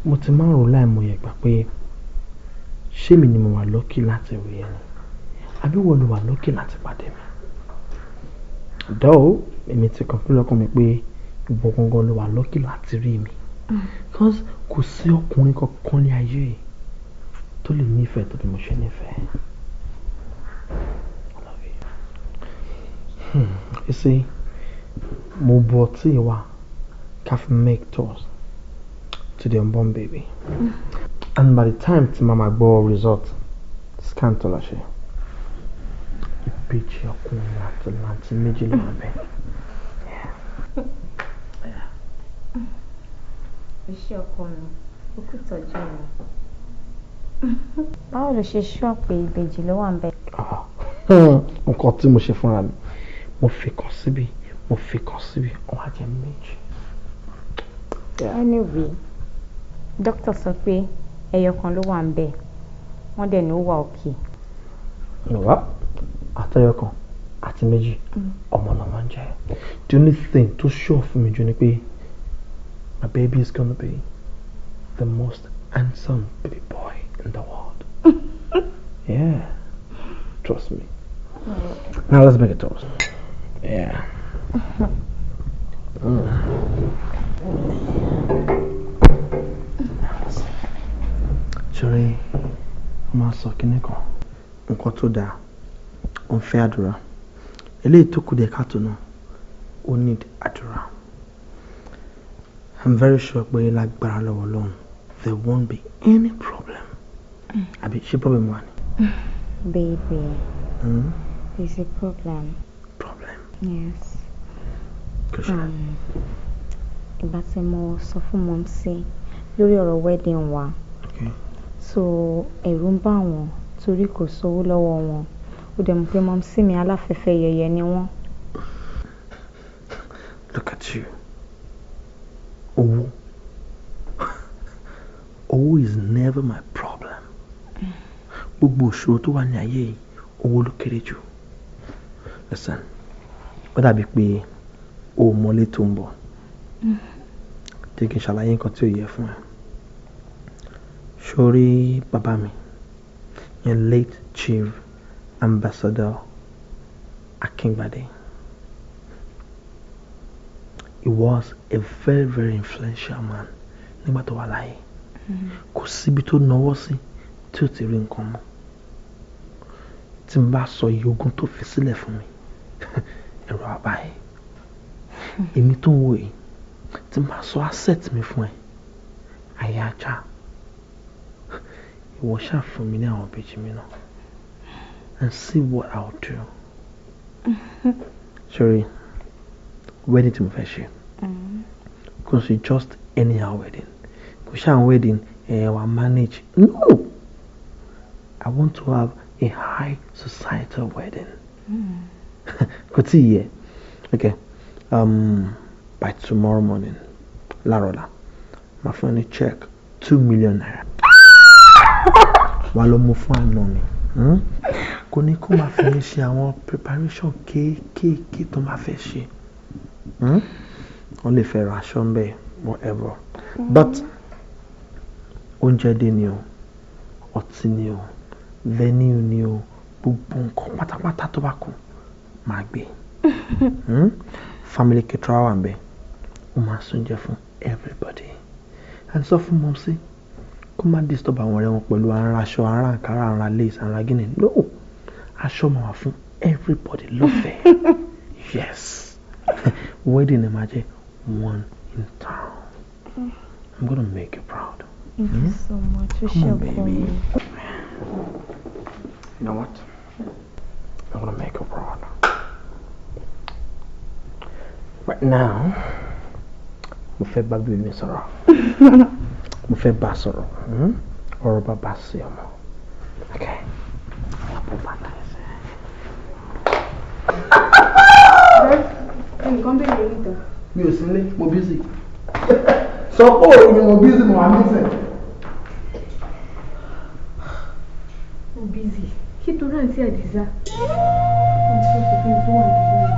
mo ti máa ń rò láìmọye ìgbà pé ṣé mi ni mo wà lucky láti rí ẹ ni, àbí wọ́n ló wà lucky láti pàdé mi. Though èmi ti kàn fún lọ́kàn mi pé ìwọ gangan ló wà lucky láti rí mi. Cause kò sí ọkùnrin kankan ní ayé yìí tó lè nífẹ̀ẹ́ tó bí mo ṣe nífẹ̀ẹ́. I love you. You see, mo bu ọtí wa ká fi make toast to the unborn baby. And by the time tí màmá gbọ́ result scan tó lọ ṣe, ìbejì ọkùnrin àti làǹtí méjì ló wà bẹ́ẹ̀. Iṣẹ́ ọkọ mi, ó kù tọ́jú mi. Báwo ló ṣe ṣọ́ pé ìbejì ló wà ń bẹ̀? Nǹkan tí mo ṣe fúnra mi, mo fi kan síbi, mo fi kan síbi, wọ́n á jẹ́ méjì. Anyway, dókítà sọ pé ẹyọ kan ló wà ń bẹ̀, wọ́n dẹ̀ ní ó wà òkè. Wá àtẹyọ kan àti méjì, ọmọ náà máa ń jẹ́. The only thing tó sure fún mi jù ni pé my baby is gonna be the most handsome baby boy in the world. Yeah, trust me. Now let's make a toast. Yeah. Ṣọ̀rẹ́, wọ́n máa sọ kinní kan, nǹkan tó dáa, ó ń fẹ́ àdúrà. Eléyìí tó kù díẹ̀ káàtó náà, ó need àdúrà. I'm very sure pé lágbára lọ́wọ́ Ọlọ́run, there won't be any problem. Àbí ṣé problem wà ní? Baby, there's a problem. Problem? Yes. Ìgbà tí mo sọ fún mọ́mísí lórí ọ̀rọ̀ wedding wa. Okay. So ẹ̀rù ń bà wọ́n torí kò sówó lọ́wọ́ wọn. Ó dẹ̀ mọ̀ pé mọ́mísí mi aláfẹ́fẹ́ yẹyẹ ni wọ́n. Look at you. Owó. Owó is never my problem. Gbogbo ìṣòro tó wà ní ayé yìí, owó ló kéré jù. Listen, ó dàbí pé o ò mọlé tó ń bọ̀. Jẹ́ kí n ṣàlàyé nǹkan tí ò yẹ fún ẹ. Sórí bàbá mi, yẹn late Chief Ambassador Akingbade. He was a very, very influential man nígbà tó wà láyé. Kò síbi tó náwó sí tí ò ti rí nǹkan mú. Tí n bá sọ iye ogún tó fi sílẹ̀ fún mi, ẹ̀rọ àbáyé. Èmi tó ń wò yìí, tí n bá sọ asset mi fún ẹ, àyà ajá. Ìwọ ṣáà fún mi ní àwọn ìbejì mi náà and see what I'll do. Sorry, wedding tí mo fẹ́ ṣe. Kò sí just anyhow wedding. Kò ṣe àwọn wedding ẹ̀ wà manage. No! I want to have a high societal wedding. Kò tí ì yẹ. Okay, by tomorrow morning, láàárọ̀ ọ̀la, màá fún ẹ ní check 2 million naira. Wà á lọ mú fún àna mi. Kò ní kó máa fi yẹn ṣe àwọn preparation kéékèèké tó máa fẹ́ ṣe. Wọ́n lè fẹ́ ra aṣọ ń bẹ̀, whatever. But oúnjẹ dé ni o, ọtí ni o, venue ni o, gbogbo nǹkan pátápátá tó bá kù máa gbé. Family caterer wà ń bẹ̀, ó máa sóúnjẹ fún everybody. And sọ fún mọ́mísí kó má disturb àwọn ọ̀rẹ́ wọn pẹ̀lú ara aṣọ, ara àǹkárá, ara lace, ara gíní. No! Aṣọ máa wà fún everybody lọ́fẹ̀ẹ́. Yes. Wedding ẹ̀ máa jẹ́ one in town. I'm gonna make you proud. Thank you so much. O Come ṣé on, ọkọ baby. mi. You know what? I'm gonna make you proud. Right now, mo fẹ́ bá bíbí mi sọ̀rọ̀. Mo fẹ́ bá a sọ̀rọ̀. Ọ̀rọ̀ bàbá sí ọmọ. Okay. Bó bàtà ẹsẹ̀. Ẹnìkan béèrè níta. Mi ò sí nílé, mo busy. Sọ pé òun ni mo busy, mo wà nísìn. Ó busy. Ṣé torí àǹtí Àdìsá? Wọ́n ti fẹ́ sọ fún mi tó wà níbẹ̀ yẹn.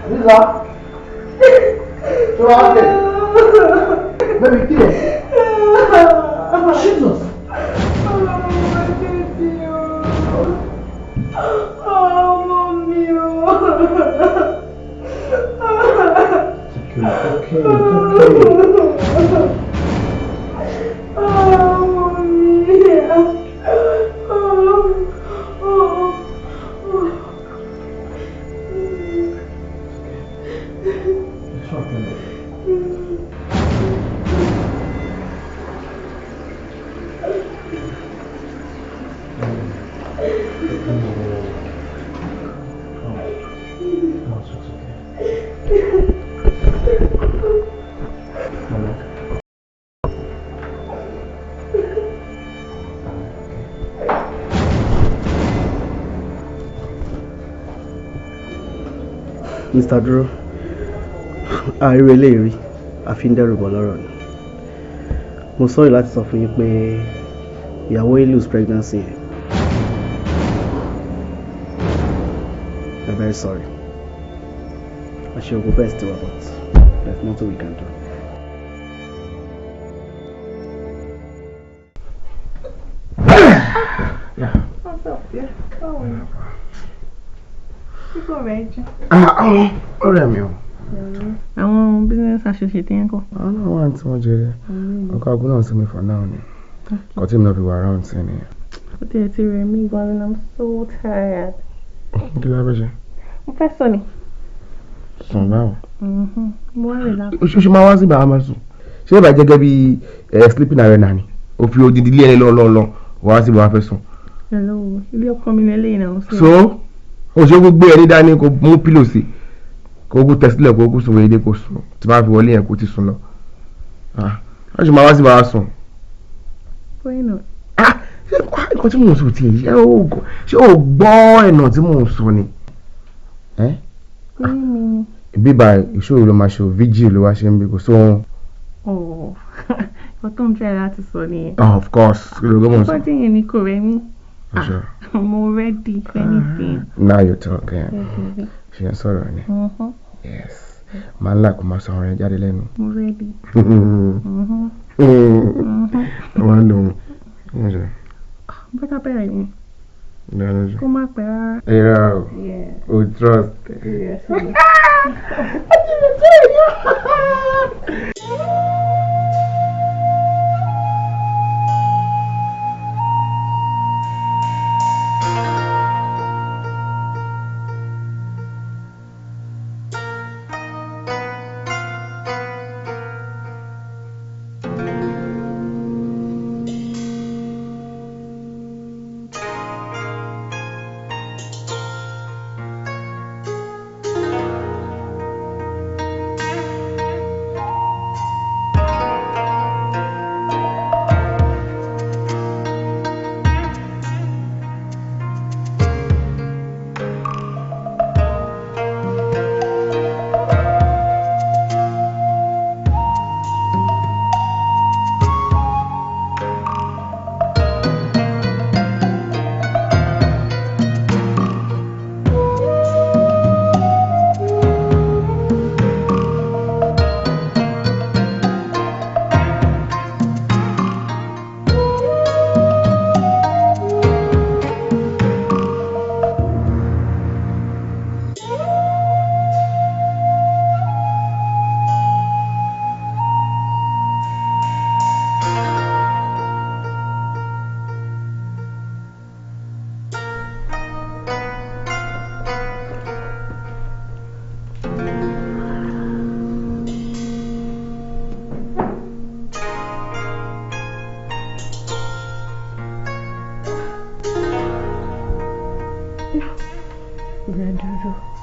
Lisa. Ṣé wàá kẹ̀? Baby, kí lẹ̀? Jesus. Ọmọ mi o. It's okay, it's okay. Ọmọ mi. It's okay. Okay. Mr. Dúró, àìrí eléyìí àfi ń dẹ́rù bọ̀ lọ́rọ̀ ni. Mo sorry láti sọ fún yín pé ìyàwó yín lose pregnancy yẹn. I'm very sorry. I shall go best to her, but there's nothing we can do. Yeah. What's up? Yeah. Báwo ni? Kíkọ́ rẹ̀ jẹ́. Ọ̀rẹ́ mi o. Àwọn business associate yẹn kọ́. Àwọn náà wà tí wọ́n jẹrẹ. Ọkọ̀ agun náà sinmi for now ni. Kò tí mi náà fi wà around sí ni. Ó tiẹ̀ ti rẹ̀ mí gan and I'm so tired. Kí ló fẹ́ ṣe? Mo fẹ́ sùn ni. Sùn báwo? Mo wá relax. Oṣooṣù máa wá sí ìbára máa sùn. Ṣé ìbàjẹ́ gẹ́gẹ́ bí sleeping arena ni? O fi odidi ilé ẹni lọ́lọ́lọ́ wá sí ìbára fẹ́ sùn. Hello, ilé ọkọ mi lélẹ́yìn náà. So? O ṣe kó gbé ẹni dání kó mú pílò sí kó kó tẹsílẹ̀ kó kó sùn wọlé kó sùn tí bá fi wọlé yẹn kó ti sùn lọ. Wọ́n ṣe máa wá sí ìbára sùn. Why not? Ṣé nǹkan tí mò ń sọ ti yìí ṣé o gbọ́ ẹ̀nà tí mò ń sọ ni? Bíbá ìṣòro ló máa ṣe o, vigil ló wá ṣe ń bí kò sóhun. Ọ̀tọ̀ ń try láti sọ nìyẹn. Of course, kí ló gbọ́ mọ̀ sọ. Ọkọ tí yẹn ni kò rẹ̀ mí. I'm ready for anything. Now you're talking. Ṣé ń sọ̀rọ̀ ni? Yes. Màá ń là kó máa sọ ọ̀rọ̀ yẹn jáde lẹ́nu. I'm ready. Wọ́n á lò ó. Bẹ́ẹ̀ bẹ̀rẹ̀ ni. Kó má pẹ́ rárá. Irọ́ o trust.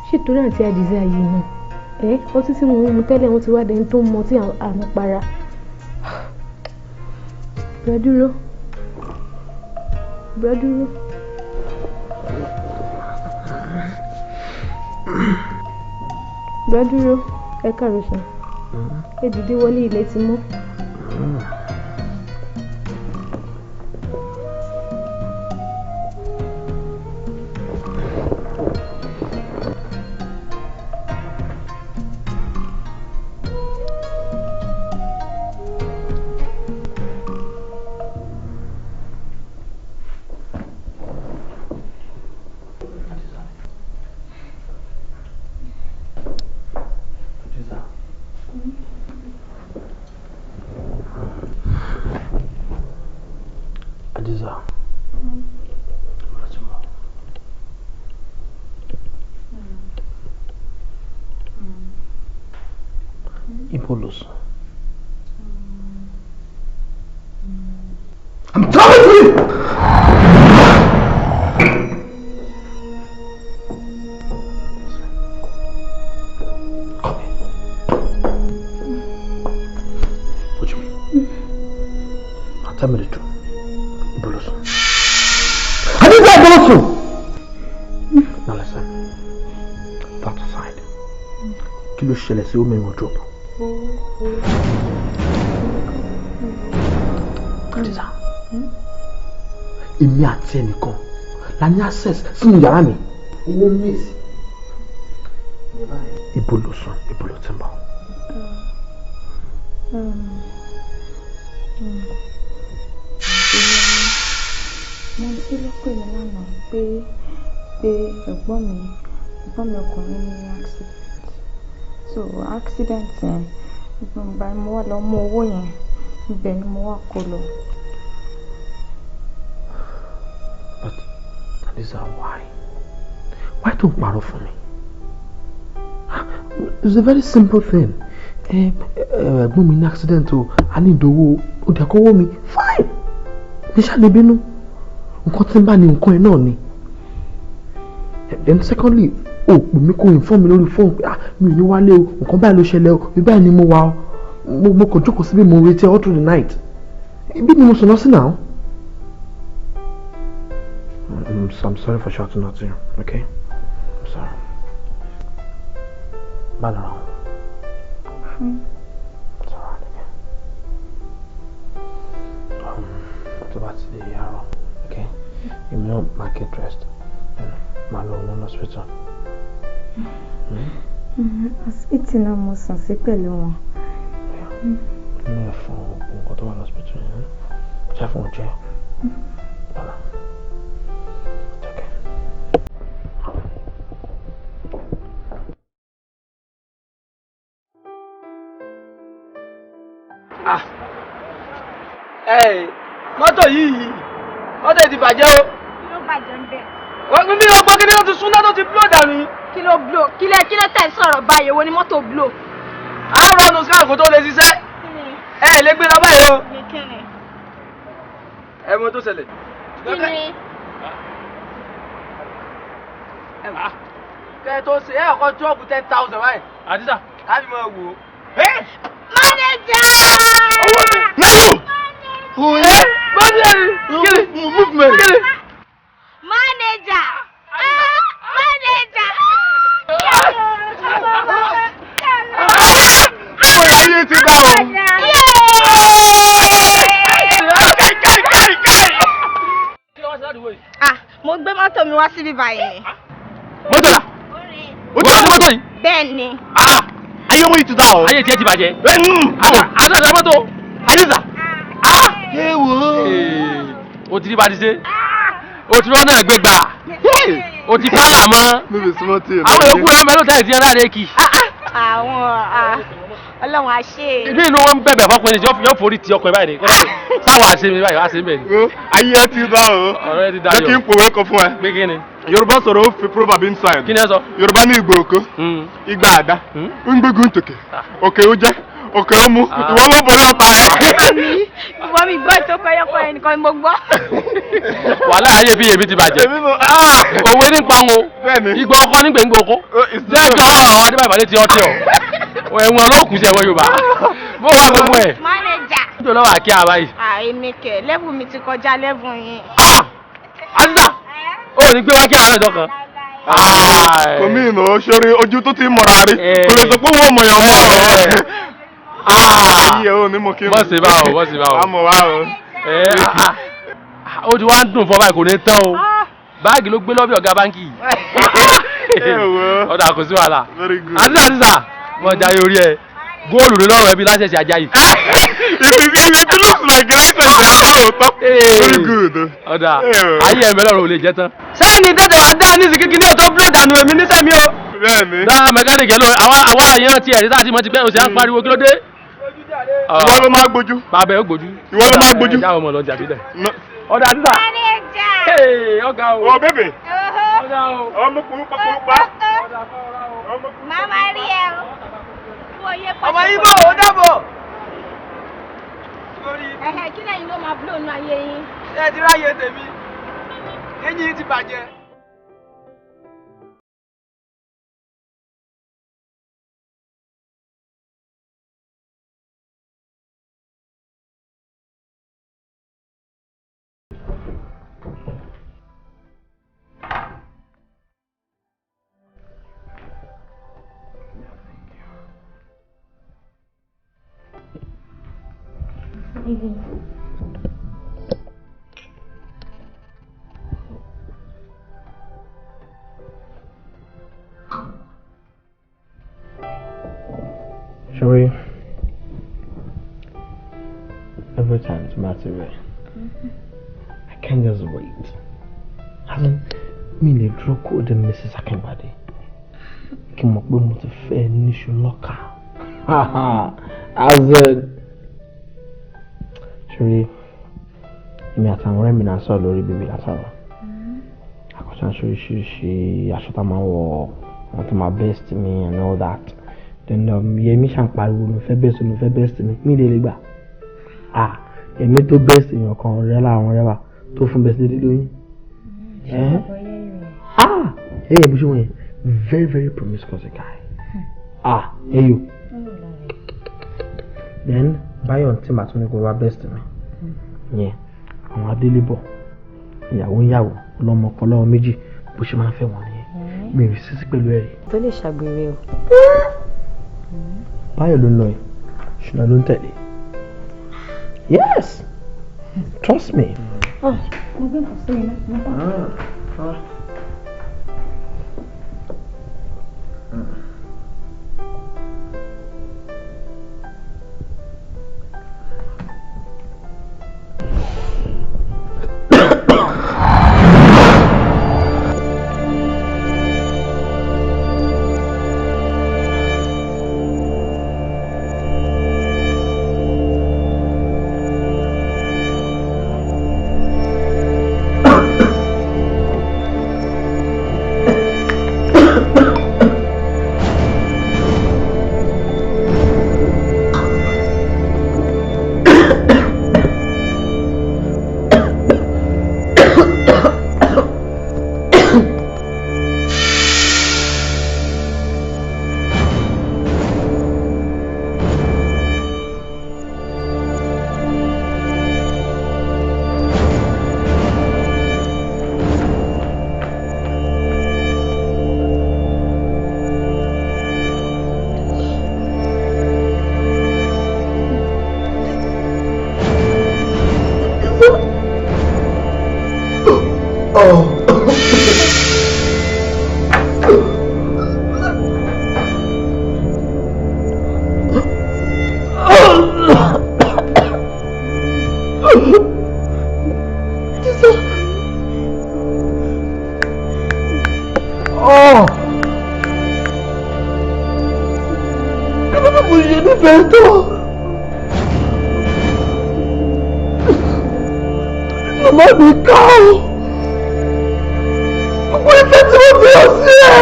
Ṣé torí àǹtí Àdìsá yìí náà ẹ ọtí tí mo ń mu tẹ́lẹ̀ wọ́n ti wá dẹni tó ń mu ọtí àmupara. Bùrọ̀dúró Bùrọ̀dúró. Bùrọ̀dúró ẹ káàárọ̀ sàn ẹ dìde wọlé ilẹ̀ ti mọ́. Adiza. Ibo lo sùn? I'm talking to you! Tell me the truth. Ibo ló sùn? Hadiza, ibo ló sùn? Now listen. That aside, kí ló ṣẹlẹ̀ sí omi wardrobe? Hadiza, èmi àti ẹnìkan la ní access sínú yàrá mi. Owó miss. Ibo ló sùn? Ibo ló ti ń bọ̀? Mo ti ló pè mí lánàá pé ẹ̀gbọ́n mi ọkùnrin ní accident. So accident yẹn, ìgbà mo wá lọ mú owó yẹn, ibẹ̀ ni mo wá kó lọ. But Hadiza, why? Why tó ń parọ́ fún mi? It's a very simple thing. Ẹ̀gbọ́n mi ní accident o, a ní ìdòwò, ó dẹ̀ kọ́wọ́ mi, fine. Mi ṣáà lè bínú. Nǹkan tí ń bá ní nǹkan ẹ̀ náà ni. Then secondly, o pè mí kó inform mi lórí fóònù pé, ah, mi ò ní wálé o, nǹkan báyìí ló ṣẹlẹ̀ o, ibi báyìí ni mo wà o. Mo kàn jókòó síbí, mo retí all through the night. Ibi ni mo sùn lọ sí now. I'm sorry for shouting at you, okay? I'm sorry. Bye now. It's alright, okay? Tó bá ti di àárọ̀, okay? Èmi náà máa get dressed. Then máa lọ wọn hospital. Hospital náà mo sùn sí pẹ̀lú wọn. Inú ẹ̀ fún oògùn nǹkan tó wà lọ́sibítù yẹn. Ṣé fún oúnjẹ? Bala. It's okay. Ah. Ẹ mọ́tò yìí, mọ́tò yìí ti bàjẹ́ o. Kí ló bàjẹ́ ń bẹ̀? Wọ́n mi ò gbọ́ kí ni wọ́n ti súná tó ti blow dànù. Kí ló blow? Kí lẹ tẹ̀ ń sọ̀rọ̀ báyìí? Èwo ni mọ́tò blow? Á rọrùn skáà kó tó lè ṣiṣẹ́. Ẹ lè gbé lọ báyìí o. Ní kíni? Ẹ mọ tó ṣẹlẹ̀. Kí ni? Kẹ́ ẹ tó ṣe ẹ ọkọ̀ drop 10,000 báyìí. Àdìsá. Láti máa wò ó. Manager! Náyò! Bọ́dí ẹ̀ kí ni? Movement! Kí ni? Manager! Ah, manager! Ọmọ ayé ti dá o. Káì káì káì káì! Ah, mo gbé mọ́tò mi wá síbí báyìí ni. Mọ́tò là. O ti wá sí mọ́tò yìí. Bẹ́ẹ̀ ni. Ah! Ayé wọn yìí ti dá o. Ayé tiẹ̀ ti bàjẹ́. Àdìsá mọ́tò. Àdìsá. Ah! Ewo. O ti rí bá ti ṣe. O ti rọ́nà gbé gbà. O ti pálà mọ́. No be small thing. Àwọn yòókù rẹ̀ ń bẹ lóòótọ́ ìdí ẹ̀ láre kì. Àwọn Ọlọ́run á ṣe é. Ìbí inú wọn ń bẹ̀bẹ̀ fọkùnrin tí yóò forí ti ọkùnrin báyìí ni. Sáwọn àṣẹ mi báyìí, wá ṣe ń bẹ̀ ni. Ayé ẹ ti dá o. Ọ̀rọ̀ ẹ ti dayọ̀. Jẹ́ kí n pòwe kan fún ẹ. Pé kí ni? Yorùbá sọ̀rọ̀ ó fi proverb inside. Kí ni ẹ sọ? Yorùbá ní ìgbò òkó, ìgbà àdá, ń gbógun tòkè, òkè ó jẹ́, òkè ó mú, ìwọ ló borí ọ̀tá ẹ. Ìwọ mi gbọ́ ìtókọ ẹyọkọ ẹ nìkan ni mo gbọ́. Wàhálà ayé fi èmi ti bàjẹ́. Èmi nù, ah! Òwe nípa wọn. Bẹ́ẹ̀ni. Ìgbà ọkọ nígbà ń gboko. Jẹ́ Jẹ́ àwọn adébáyé balẹ̀ ti ọtí ọ. Ẹ̀wọ̀n olókùn sí ẹ̀wọ̀n Yorùbá. Bó wà gbogbo ẹ̀. Manager! Níjọ́ lọ́wọ́ àkí àbá yìí. Èmi kẹ̀, level mi ti kọjá level yín. Àdìsá! O ò ní gbé wá kí àárọ̀ ìjọ kan. Kò mí ìnà sórí ojú tó ti mọ̀ra rí. Kò lè sọ pé wọ́n mọ̀ yàn mọ́ ọ̀rọ̀. Ayé ò ní mo kí n. Bọ́sì bá o, bọ́sì bá o. Àmọ̀ wá o. Ó ti wá ń dùn fún ọ báyìí, kò ní tán o. Báàgì ló gbé lọ́bì ọ̀gá báńkì yìí. Ọ̀dà kò sí wàhálà. Very good. Àdìsá, Àdìsá, mo jayé orí ẹ. Góòlù ló lọ́rọ̀ ẹbí láṣẹ̀ṣẹ̀ ajá yìí. If it looks like license ẹ̀ lóòótọ́. Very good. Ọ̀dà ayé ẹ̀mẹ́ lọ́rọ̀ ò lè jẹ́ tán. Sẹ́yìn tètè wá dá ní ìsìnkí ní òtó blow dànù èmi ní sẹ́mi o. Bẹ́ẹ̀ni. Dá mẹkáníìkì ló àwa àyàn tiẹ̀ rí táàtì mọ́ ti pẹ́ òsì à ń pariwo kí ló dé. Ìwọ ló máa gbójú. Bàbá ẹ̀ ó gbójú. Ìwọ ló máa gbójú. Ẹ já ọmọ lọ jàbí dẹ̀. Ọ̀dà Àdìsá. Manager! Ọ̀gá o. Ọ bébè. Ọ̀gá o. Ọmọ pupa pupa. Màmá rí ẹ o. Ọmọ Ibo ò dàbọ̀. Ẹ̀hẹ̀, kí lẹ́yìn ló máa blow nú ayé yín? Ṣé ẹ ti ráyè tèmi? Eyín ti bàjẹ́. Shall we? Every time it's matter, I can't just wait. As in, me lè dúró kó de Mrs. Akingbade. Kí n mọ̀ pé mo ti fẹ́ níṣu lọ́kà. As in, ṣorí, èmi àtàwọn ọ̀rẹ́ mi náà sọ̀rọ̀ lórí bíbí látàrọ̀. Àkọ́ṣà ń ṣoríṣiríṣi aṣọ tá a máa ń wọ̀, wọ́n ti máa best me and all that. Then Yẹmi ṣàn pariwo ló fẹ́ best ló fẹ́ best mi, mi lè lè gbà. Ah, Yẹmi tó best èèyàn kan ọ̀rẹ́ láwọn ọ̀rẹ́ wa tó fún best lédè lóyún. Ah, ẹ bó ṣe wọ̀nyẹn, very very promiscuous guy. Ah, ẹ yo. Then Báyọ̀ tí màá tún ní kó wá best mi. Yẹn, àwọn adélébọ̀, ìyàwó ń yàwó, ọlọ́mọ kan lọ́wọ́ méjì, bó ṣe máa ń fẹ́ wọn nìyẹn. Mi ò sí sí pẹ̀lú ẹ̀rí. Tó lè ṣàgbèrè o. Báyọ̀ ló ń lọ yìí, ṣùgbọ́n ló ń tẹ̀lé. Yes, trust me. Oh, mo gbé nǹkan sórí náà. Màmá mi ká o. Gbogbo ìfẹ́ tí mo fi hàn sí ẹ.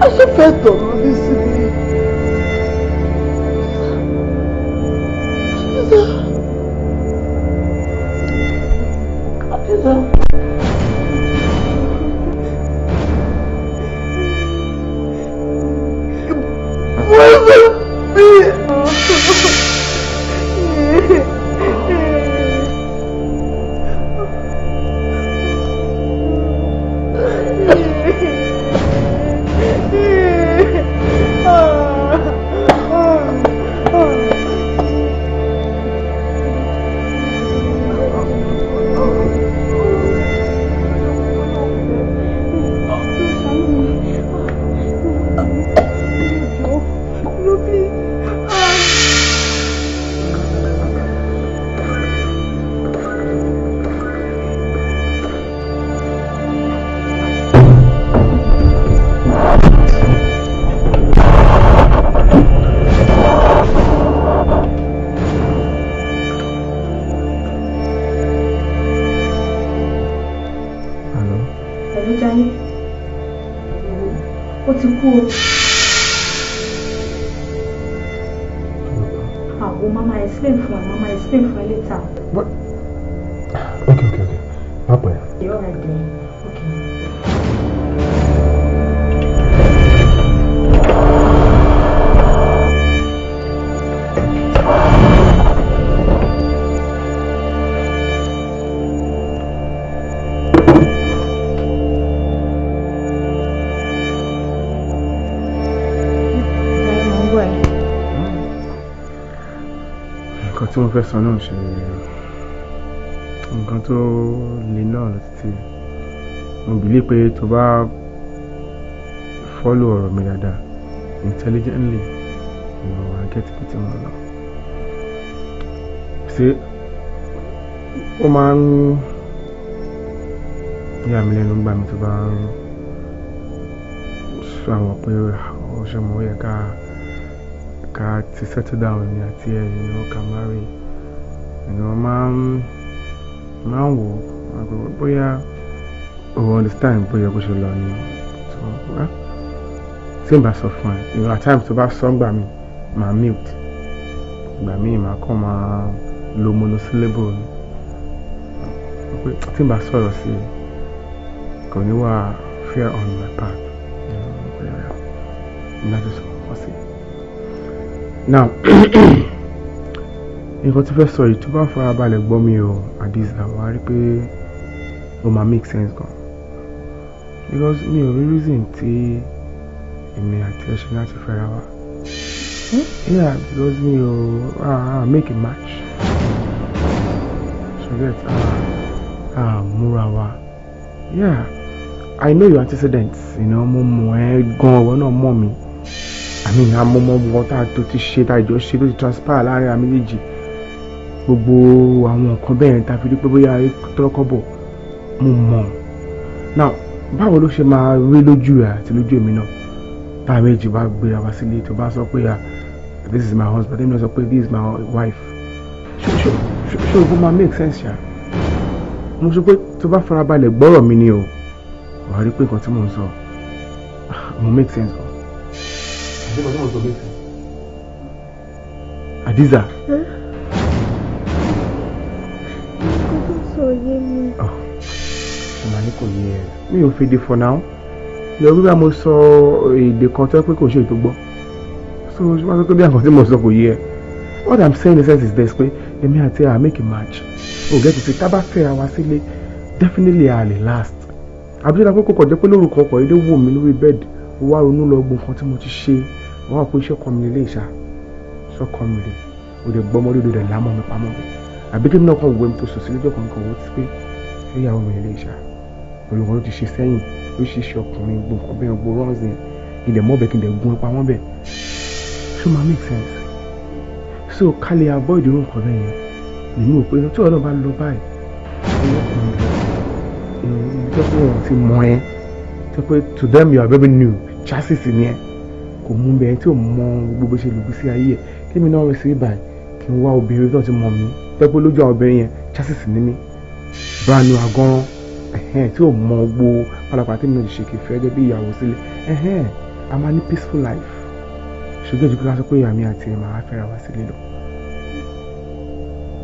Aṣọ́fẹ́ tọ̀rọ̀ ní sí mi. Àdìsá. Poison me. Ó ti kú o. Àwọn mama explain fún ẹ, mama explain fún ẹ later. But okay. Má pẹ́. You're alright then. Okay. Jaiye, mo ń gbọ́ ẹ. Tí mo fẹ́ sọ náà ṣe nǹkan tó le náà lọ títí. Mo believe pé tó bá follow ọ̀rọ̀ mi dáadáa intelligently, wà á get ibi tí mo lọ. Ṣé ó máa ń yà mí lẹ́nu gbà mí tó bá ń sọ àwọn pé ọ̀ṣọ́ mo yẹ ká ti settle down ní àti ẹ̀, ká marry, máa ń wò ó bóyá o understand bóyá bó ṣe lọ ni. So well, tí n bá sọ fún ẹ, at times tó bá sọ gbà mí màá mute, gbà mí màá kàn máa lo monosyllable ni. Pé tí n bá sọ̀rọ̀ sí i kò ní wà fair on my part láti sọ fún sí i. Now, nǹkan tí fẹ́ sọ yìí, tó bá farabalẹ̀ gbọ́ mi o, Hadiza, wà á rí pé ó máa make sense gan, because mi ò rí reason tí èmi àti ẹ ṣe láti fẹ́ra wa. Yeah, because mi ò make a match, so get múra wa. Yeah, I know your antecedents, mo mọ̀ ẹ́ gan, ọ̀wọ́ náà mọ̀ mi. I mean, àmọ́mọ́ wọn tá a tó ti ṣe, tá a jọ ṣe, tó ti transpire láàrin àmì méjèèjì, gbogbo àwọn nǹkan bẹ́ẹ̀ tá a fi rí pé bóyá tọ́lọ́kọ́bọ̀ mo mọ̀. Now, báwo ló ṣe máa rí lójú ẹ̀ àti lójú èmi náà tá a méjì bá gbéra wá sílé, tó bá sọ pé, "Ah, this is my husband," èmi náà sọ pé, "This is my wife"? Ṣé o máa make sense ṣá? Mo sọ pé tó bá farabalẹ̀ gbọ́rọ̀ mi ni o, wàá rí pé nǹkan tí mò ń sọ mo make sense o. Àti nǹkan tí mò ń sọ make sense. Hadiza. Nǹkan tó sọ yé mi. Ṣe máa ní kò yé ẹ? Mi ò fèdè for now lọ bí bá mo sọ èdè kan tó yẹ pé kò ṣe ètò gbọ́, so ṣe máa sọ pé bí àǹkan tí mo sọ kò yé ẹ. What I'm saying in essence is this, pé èmi àti ẹ make a match o, get it? Tá bá fẹ́ra wa sílé, definitely a lè last. Àbí ṣe pé kò kàn jẹ́ pé lórúkọ ọkọ̀ ilé wò mí lórí bed, ó wá ronú lọ gbogbo nǹkan tí mo ti ṣe, wọ́n wá pé iṣẹ́ ọkọ mi lè ṣá, iṣẹ́ ọkọ mi lè o lè gbọ́ ọmọdé rẹ̀ lámọ́ mi pamọ́ mi, àbí kí mi náà kàn wọ ẹni tó sùn sí lójú ọkàn kan, wọ́n ti pé ṣé ìyàwó mi lè ṣá pẹ̀lú nǹkan tó ti ṣe sẹ́yìn, oríṣiríṣi ọkùnrin, gbogbo nǹkan bẹ́ẹ̀, gbogbo runs yẹn, kí n dẹ̀ mọ́ bẹ́ẹ̀, kí n dẹ̀ gún ẹ pamọ́ bẹ́ẹ̀, ṣó máa make sense? So ká lè avoid irú nǹkan bẹ́ẹ̀ yẹn, lèmi ò pé tí ọ̀nà bá lọ báyìí, ọkùnrin lọ ibi tó pé wọn ti mọ ẹ, tó pé to them you are very new, chassis ni ẹ kò mú bẹ́ẹ̀, tí ò mọ gbogbo bó ṣe lùgbé sí ayé ẹ, kí mi náà rẹ sí báyìí, kí n wá obìnrin tó ti mọ̀ mí, tó pé lójú àwọn obìnrin yẹn chassis ni mí, brand new agánrán, tí ò mọ gbogbo pálapàla tí mi náà ti ṣe, kì í fẹ́ gẹ́gẹ́ bí ìyàwó sílẹ̀, a máa ní peaceful life. Ṣùgbọ́n ìdíkọ́ ká sọ pé àmì àti ẹ̀ máa fẹ́ra wá sílé lọ.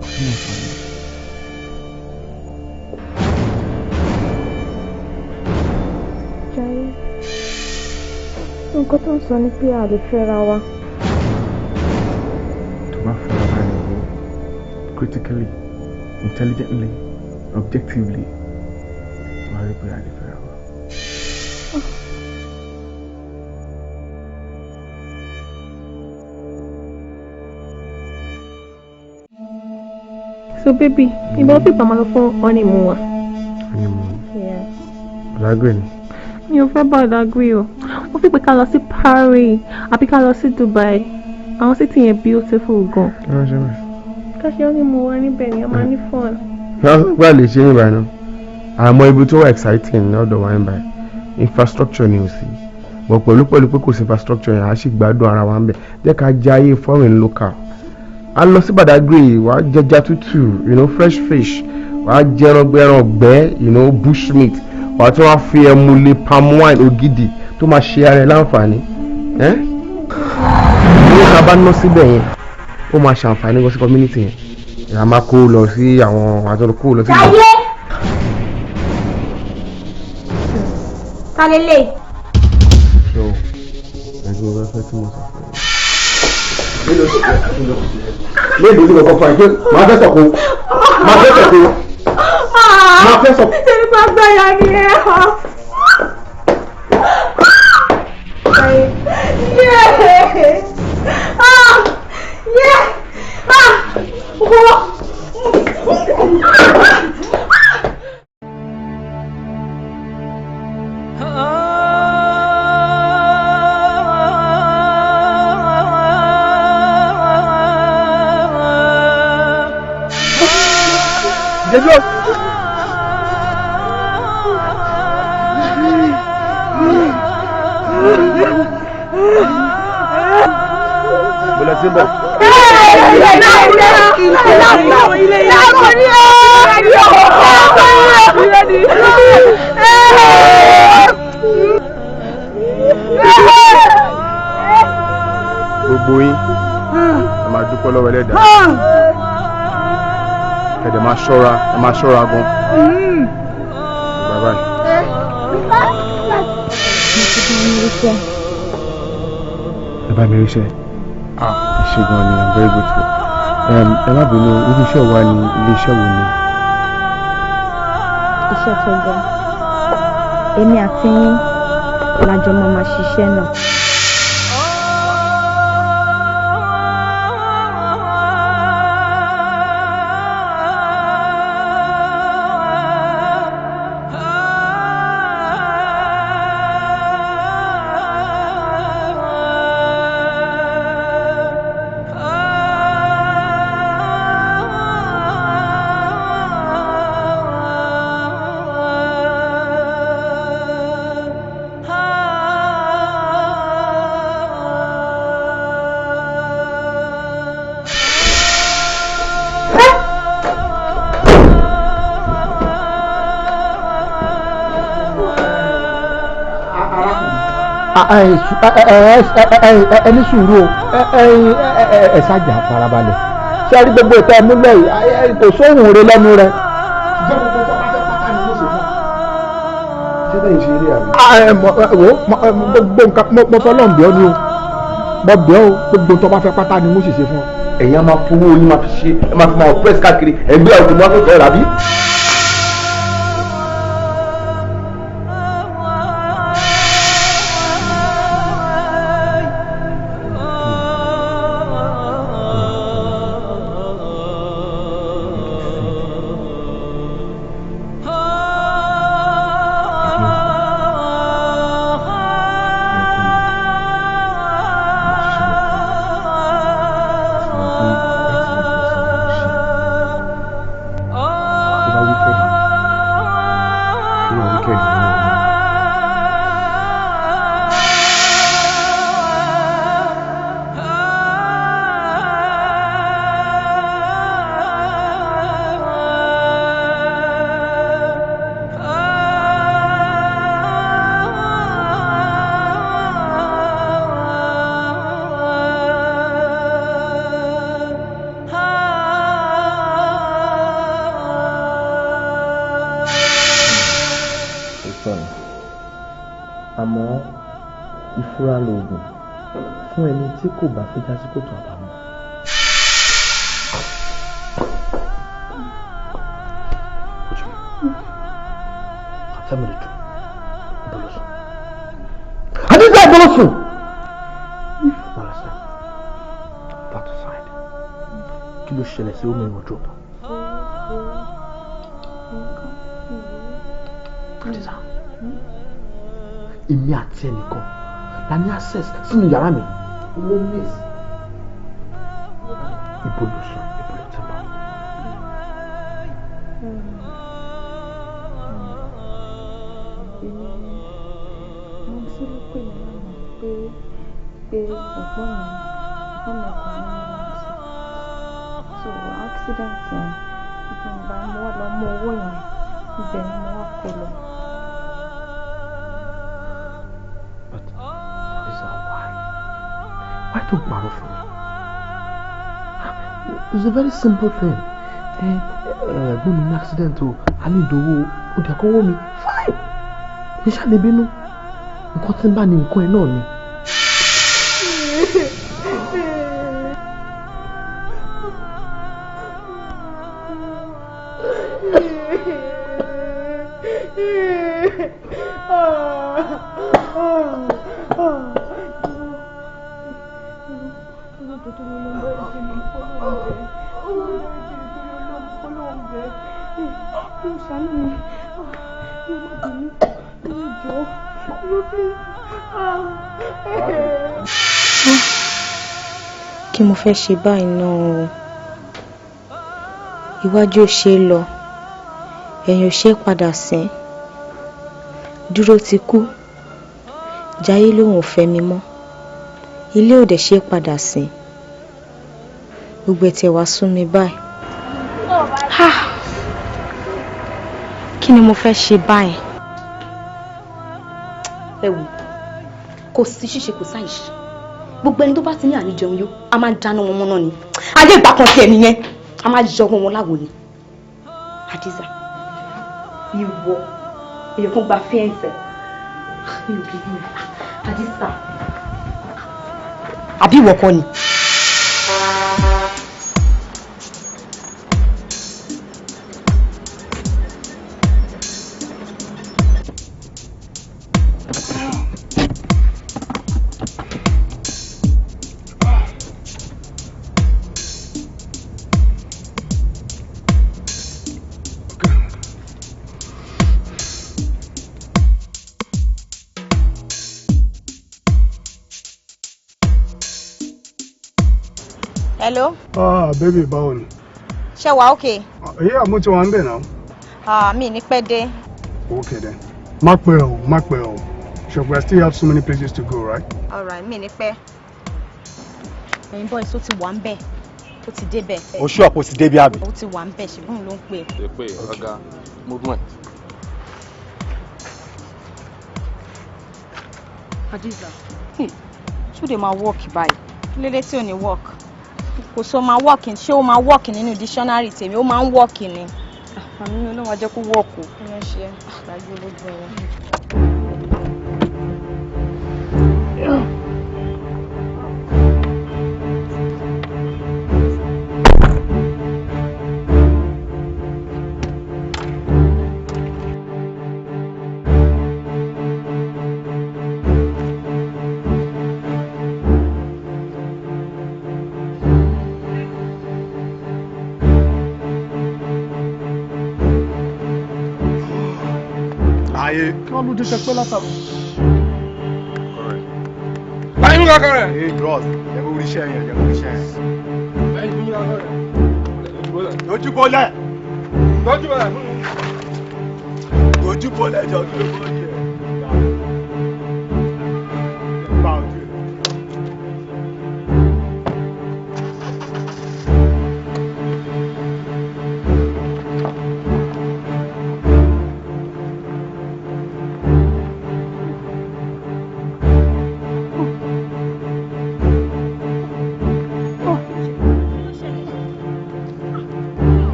Kò sí mọ̀ sọ ni. Jaiye, nǹkan tó ń sọ ni pé a lè fẹ́ra wa. Tó bá fara balẹ̀ wò critically, intelligently, objectively, wàá rí pé a lè fẹ́ra wa. So baby, ìgbà wo fi pàmò lọ fún honeymoon wa? Honeymoon? Yeah. Badagry ni. Mi ò fẹ́ Badagry o. Mo fi pé ká lọ sí Paris àbí ká lọ sí Dubai. Àwọn city yẹn beautiful gan. Kí ló ń ṣe bẹ́ẹ̀? Ká ṣe honeymoon wa níbẹ̀ ni, a máa ní fun. Gbà lè ṣe yín báyìí náà. Àmọ́ ibi tó wà exciting lọ́dọ̀ wa ń báyìí, infrastructure ni ò sí. But pẹ̀lú pé kò sí infrastructure yẹn, a sì gbádùn ara wa ń bẹ̀. Jẹ́ ká jayé foreign local. A lọ sí Badagry, wàá jẹja tútù, fresh fish, wàá jẹran gbẹran ọgbẹ́, bush meat, wàá tún wá fi ẹmu lé palm wine ògidì tó máa ṣe ara ẹ láǹfààní. Owó tá a bá ná síbẹ̀ yẹn, ó máa ṣàǹfààní gan sí community yẹn. Ìyá máa kó lọ sí àwọn àjọ kó lọ sí. Jaiye! Ta lélẹ̀? So, ẹgbẹ́ òwe fẹ́ tí mo sọ fún yín. Mélòó tí mo kọ́ fún ẹ pé màá fẹ́ sọ̀kò, màá fẹ́ sọ̀kò, màá fẹ́ sọ̀kò. Ṣé nípa gbáyà ni ẹ họ? Yeah! Ah! Yeah! Ah! Jẹjọ. Bọ́lá tí ń bọ̀. Gbogbo yín, ẹ máa dúpẹ́ lọ́wọ́ Ẹlẹ́dàá. Ẹ dẹ̀ máa ṣọ́ra, ẹ máa ṣọ́ra gan. Bye bye. Ẹ bá mi ríṣẹ́. Ah, ẹ ṣé gan ni, I'm very grateful. Ẹ má bínú, irú iṣẹ́ wa ni ilé iṣẹ́ wo ni? Iṣẹ́ tó ga. Èmi àti yín la jọ máa máa ṣiṣẹ́ náà. Ẹni sùúrù o, ẹ ṣáàjà farabalẹ̀. Ṣé ẹ rí gbogbo ìtẹ́ múlẹ̀ yìí, kò sóhun rẹ lẹ́nu rẹ. Ṣé bẹ́ẹ̀ ṣe eré àbí? Wo gbogbo nǹkan mo fọlọ́n bí ọ ni o, mo bí ọ o, gbogbo tó bá fẹ́ pátá ni mo sì ṣe fún ọ. Ẹ̀yin á máa fowó yín máa fi ṣe, ẹ máa fi máa press káàkiri, ẹ̀ ń gbé àwọn tòmátò tẹ̀ rà bí. Àmọ́ ìfura lóògùn fún ẹni tí kò bá fẹ́ já sí kòtò àbámọ̀. Àdìsá ìbọ̀lọ́sùn. Well, that aside, kí ló ṣẹlẹ̀ sí omi wardrobe? Àdìsá, èmi àti ẹnìkan la ní access sínú yàrá mi. Owó miss. Ibo ló sùn, ibo ló ti bọ̀. Mo sì ló pè mí lánàá pé pé ẹ̀gbọ́n mi ọkùnrin ní accident. So accident yẹn, ìgbà mo wá lọ mú owó yẹn, ibẹ̀ ni mo wá kó lọ. But Lisa, why? Why tó parọ́ fún mi? It's a very simple thing. Ẹ̀gbọ́n mi ní accident o, a ní ìdòwò, ó dẹ̀ kọ́wọ́ mi, fine. Ní ṣáà bínú, nǹkan tí ń bá ní nǹkan ẹ̀ náà ni. Jọ̀ọ́, dúró please. Kí mo fẹ́ ṣe báyìí náà o? Iwájú ò ṣe é lọ, ẹ̀yìn ò ṣe é padà sí. Dúró ti kú, Jayé lòun ò fẹ́ mi mọ́, ilé ò dẹ̀ ṣe é padà sí. Gbogbo ẹ̀ tiẹ̀ wá sú mi báyìí. Ha! Kí ni mo fẹ́ ṣe báyìí? Ẹ wò, kò sí ṣíṣe, kò sáì ṣe. Gbogbo ẹni tó bá ti ní àníjẹun yó, a máa ń dáná wọn mọ́ná ni. Ayé ìgbà kan tiẹ̀ nìyẹn, a máa yọ wọn láwo ni. Hadiza, ìwọ èèyàn kan gba fíẹ́ǹsì mi ò bí mi. Hadiza, àbí ìwọ kọ́ ni? Hello? Ah, baby, báwo ni? Ṣé wàá okay? Yeah, mo ti wà ń bẹ̀ náà. Ah, mi ní pẹ́ dé. Okay then. Má pẹ́ o, má pẹ́ o. Ṣùgbọ́n I still have so many places to go, right? Alright, mi ní pẹ́. Ẹ̀yin boys, ó ti wà ń bẹ̀. Ó ti débẹ̀. O ṣú àpò ti débi àbí? Ó ti wà ń bẹ̀, ṣùgbọ́n ló ń pè. Ṣe pé ọ̀gá movement. Hadiza, ṣó de máa work báyìí? Kí ló dé tí ò ní work? Kò sọ máa work, ṣé ó máa work nínú dictionary tèmi? Ó máa ń work ni. Àmì mi Ọlọ́run á jẹ́ kó work o. Kí ló ń ṣe? Gbàgbé gbogbo ẹ̀rọ. Ayé. Kí wọ́n ló dé tẹpẹ́ látàrọ? Báyìí mú kankan rẹ̀. Ee bros, jẹ́ kó rí iṣẹ́ yẹn, jẹ́ kó rí iṣẹ́ yẹn. Báyìí mú kankan rẹ̀. Dojú bọ́lẹ̀. Dojú bọ́lẹ̀ fún mi. Dojú bọ́lẹ̀ jọ kí ló bọ́ yẹ. Bá ojú ẹ̀.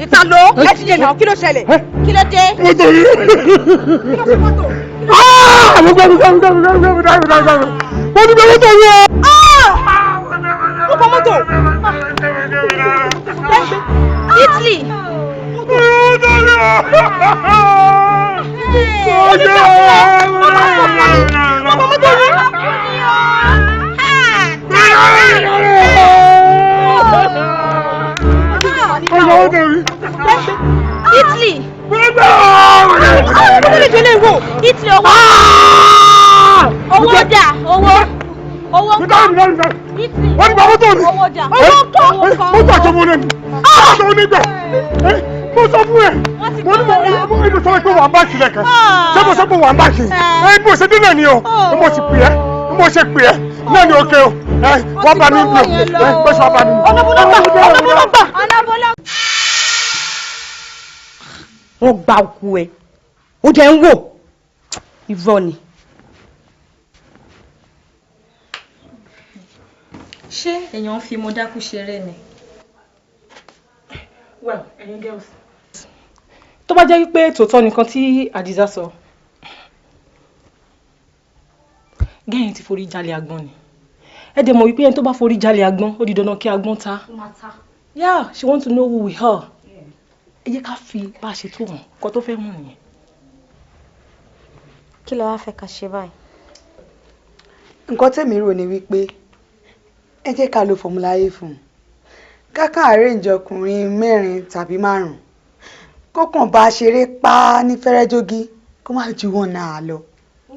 Ìtàló, ẹ ti dè náà, kí ló ṣẹlẹ̀? Kí ló dé? Mọ́tò yìí. Kí ló ṣe mọ́tò? Ah! Mo gbọ́, mo gbọ́, mo gbọ́, mo gbọ́, mo gbọ́, mo gbọ́, mo gbọ́. Mo ti gbé mọ́tò yìí o. Ó kọ mọ́tò. Italy. Italy. Italy, owó. Owó dà, owó. Owó kọ́. Italy. Wọ́n ti gba mọ́tò mi. Owó dà. Owó kọ́. Mọ́tò àjọmọ́ náà ni. Mọ́tò onígbà. Mo sọ fún ẹ. Mo ní mo mo sọ pé wà á bá sílẹ̀ kan. Ṣé mo sọ pé wà á bá sí? Ẹ bí mo ṣe dín náà ni o. Mo sì pè ẹ́. Mo ṣe pè ẹ́. Náà ni òkè o. Ẹ wọ́n bá mi ń lò. Ẹ gbèsè wọ́n bá mi. Ọ̀nà bọ́lọ́gbà, ọ̀nà bọ́lọ́gbà. Ọ̀nà bọ́lọ́gbà. Wọ́n gba òkú ẹ̀, ó jẹ́ ń wò, irọ́ ni. Ṣé èèyàn ń fi mo dákú ṣeré ni? Well, ẹ̀yin girls, tó bá jẹ́ wípé tòótọ́ nìkan tí Hadiza sọ, gẹ́yìn ti forí jalè agbọ́n ni. Ẹ dẹ̀ mọ̀ wípé ẹni tó bá forí jalè agbọ́n, ó di dandan kí agbọ́n ta. Yeah, she want to know who we are. Ẹ jẹ́ ká fi bá a ṣe tó wọn kó tó fẹ́ mú nìyẹn. Kí lẹ wá fẹ́ ká ṣe báyìí? Nǹkan tèmi rò ni wípé ẹ jẹ́ ká lo formula A fún un. Kákan arrange ọkùnrin mẹ́rin tàbí márùn-ún kọ́kàn bá a ṣeré pa ní fẹ́rẹ́jógí, kó má ju wọn náà lọ,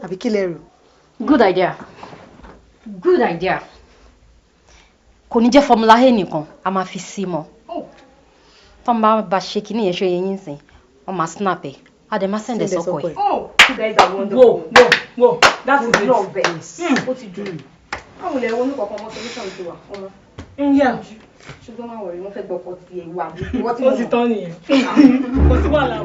àbí kí lẹ rò? Good idea, good idea. Kò ní jẹ́ formula A nìkan, a máa fi sí mọ́. Tó ń bá ṣe kínní yẹn, ṣe yẹn sìn, wọ́n máa snap ẹ̀, a dẹ̀ máa send ẹ̀ sọ́kọ ẹ̀. Oh, you guys are wonderful. Whoa, whoa, whoa, that is it. Love it. Ó ti dùn. Báwo lẹ ronú kankan mọ́ solution tó wà ọmọ? Yeah. Ṣùgbọ́n má worry, wọ́n fẹ́ gbọ́kọ̀ tiẹ̀ wà. Ìwọ tí Ó ti tán nìyẹn. Kò sí wàhálà.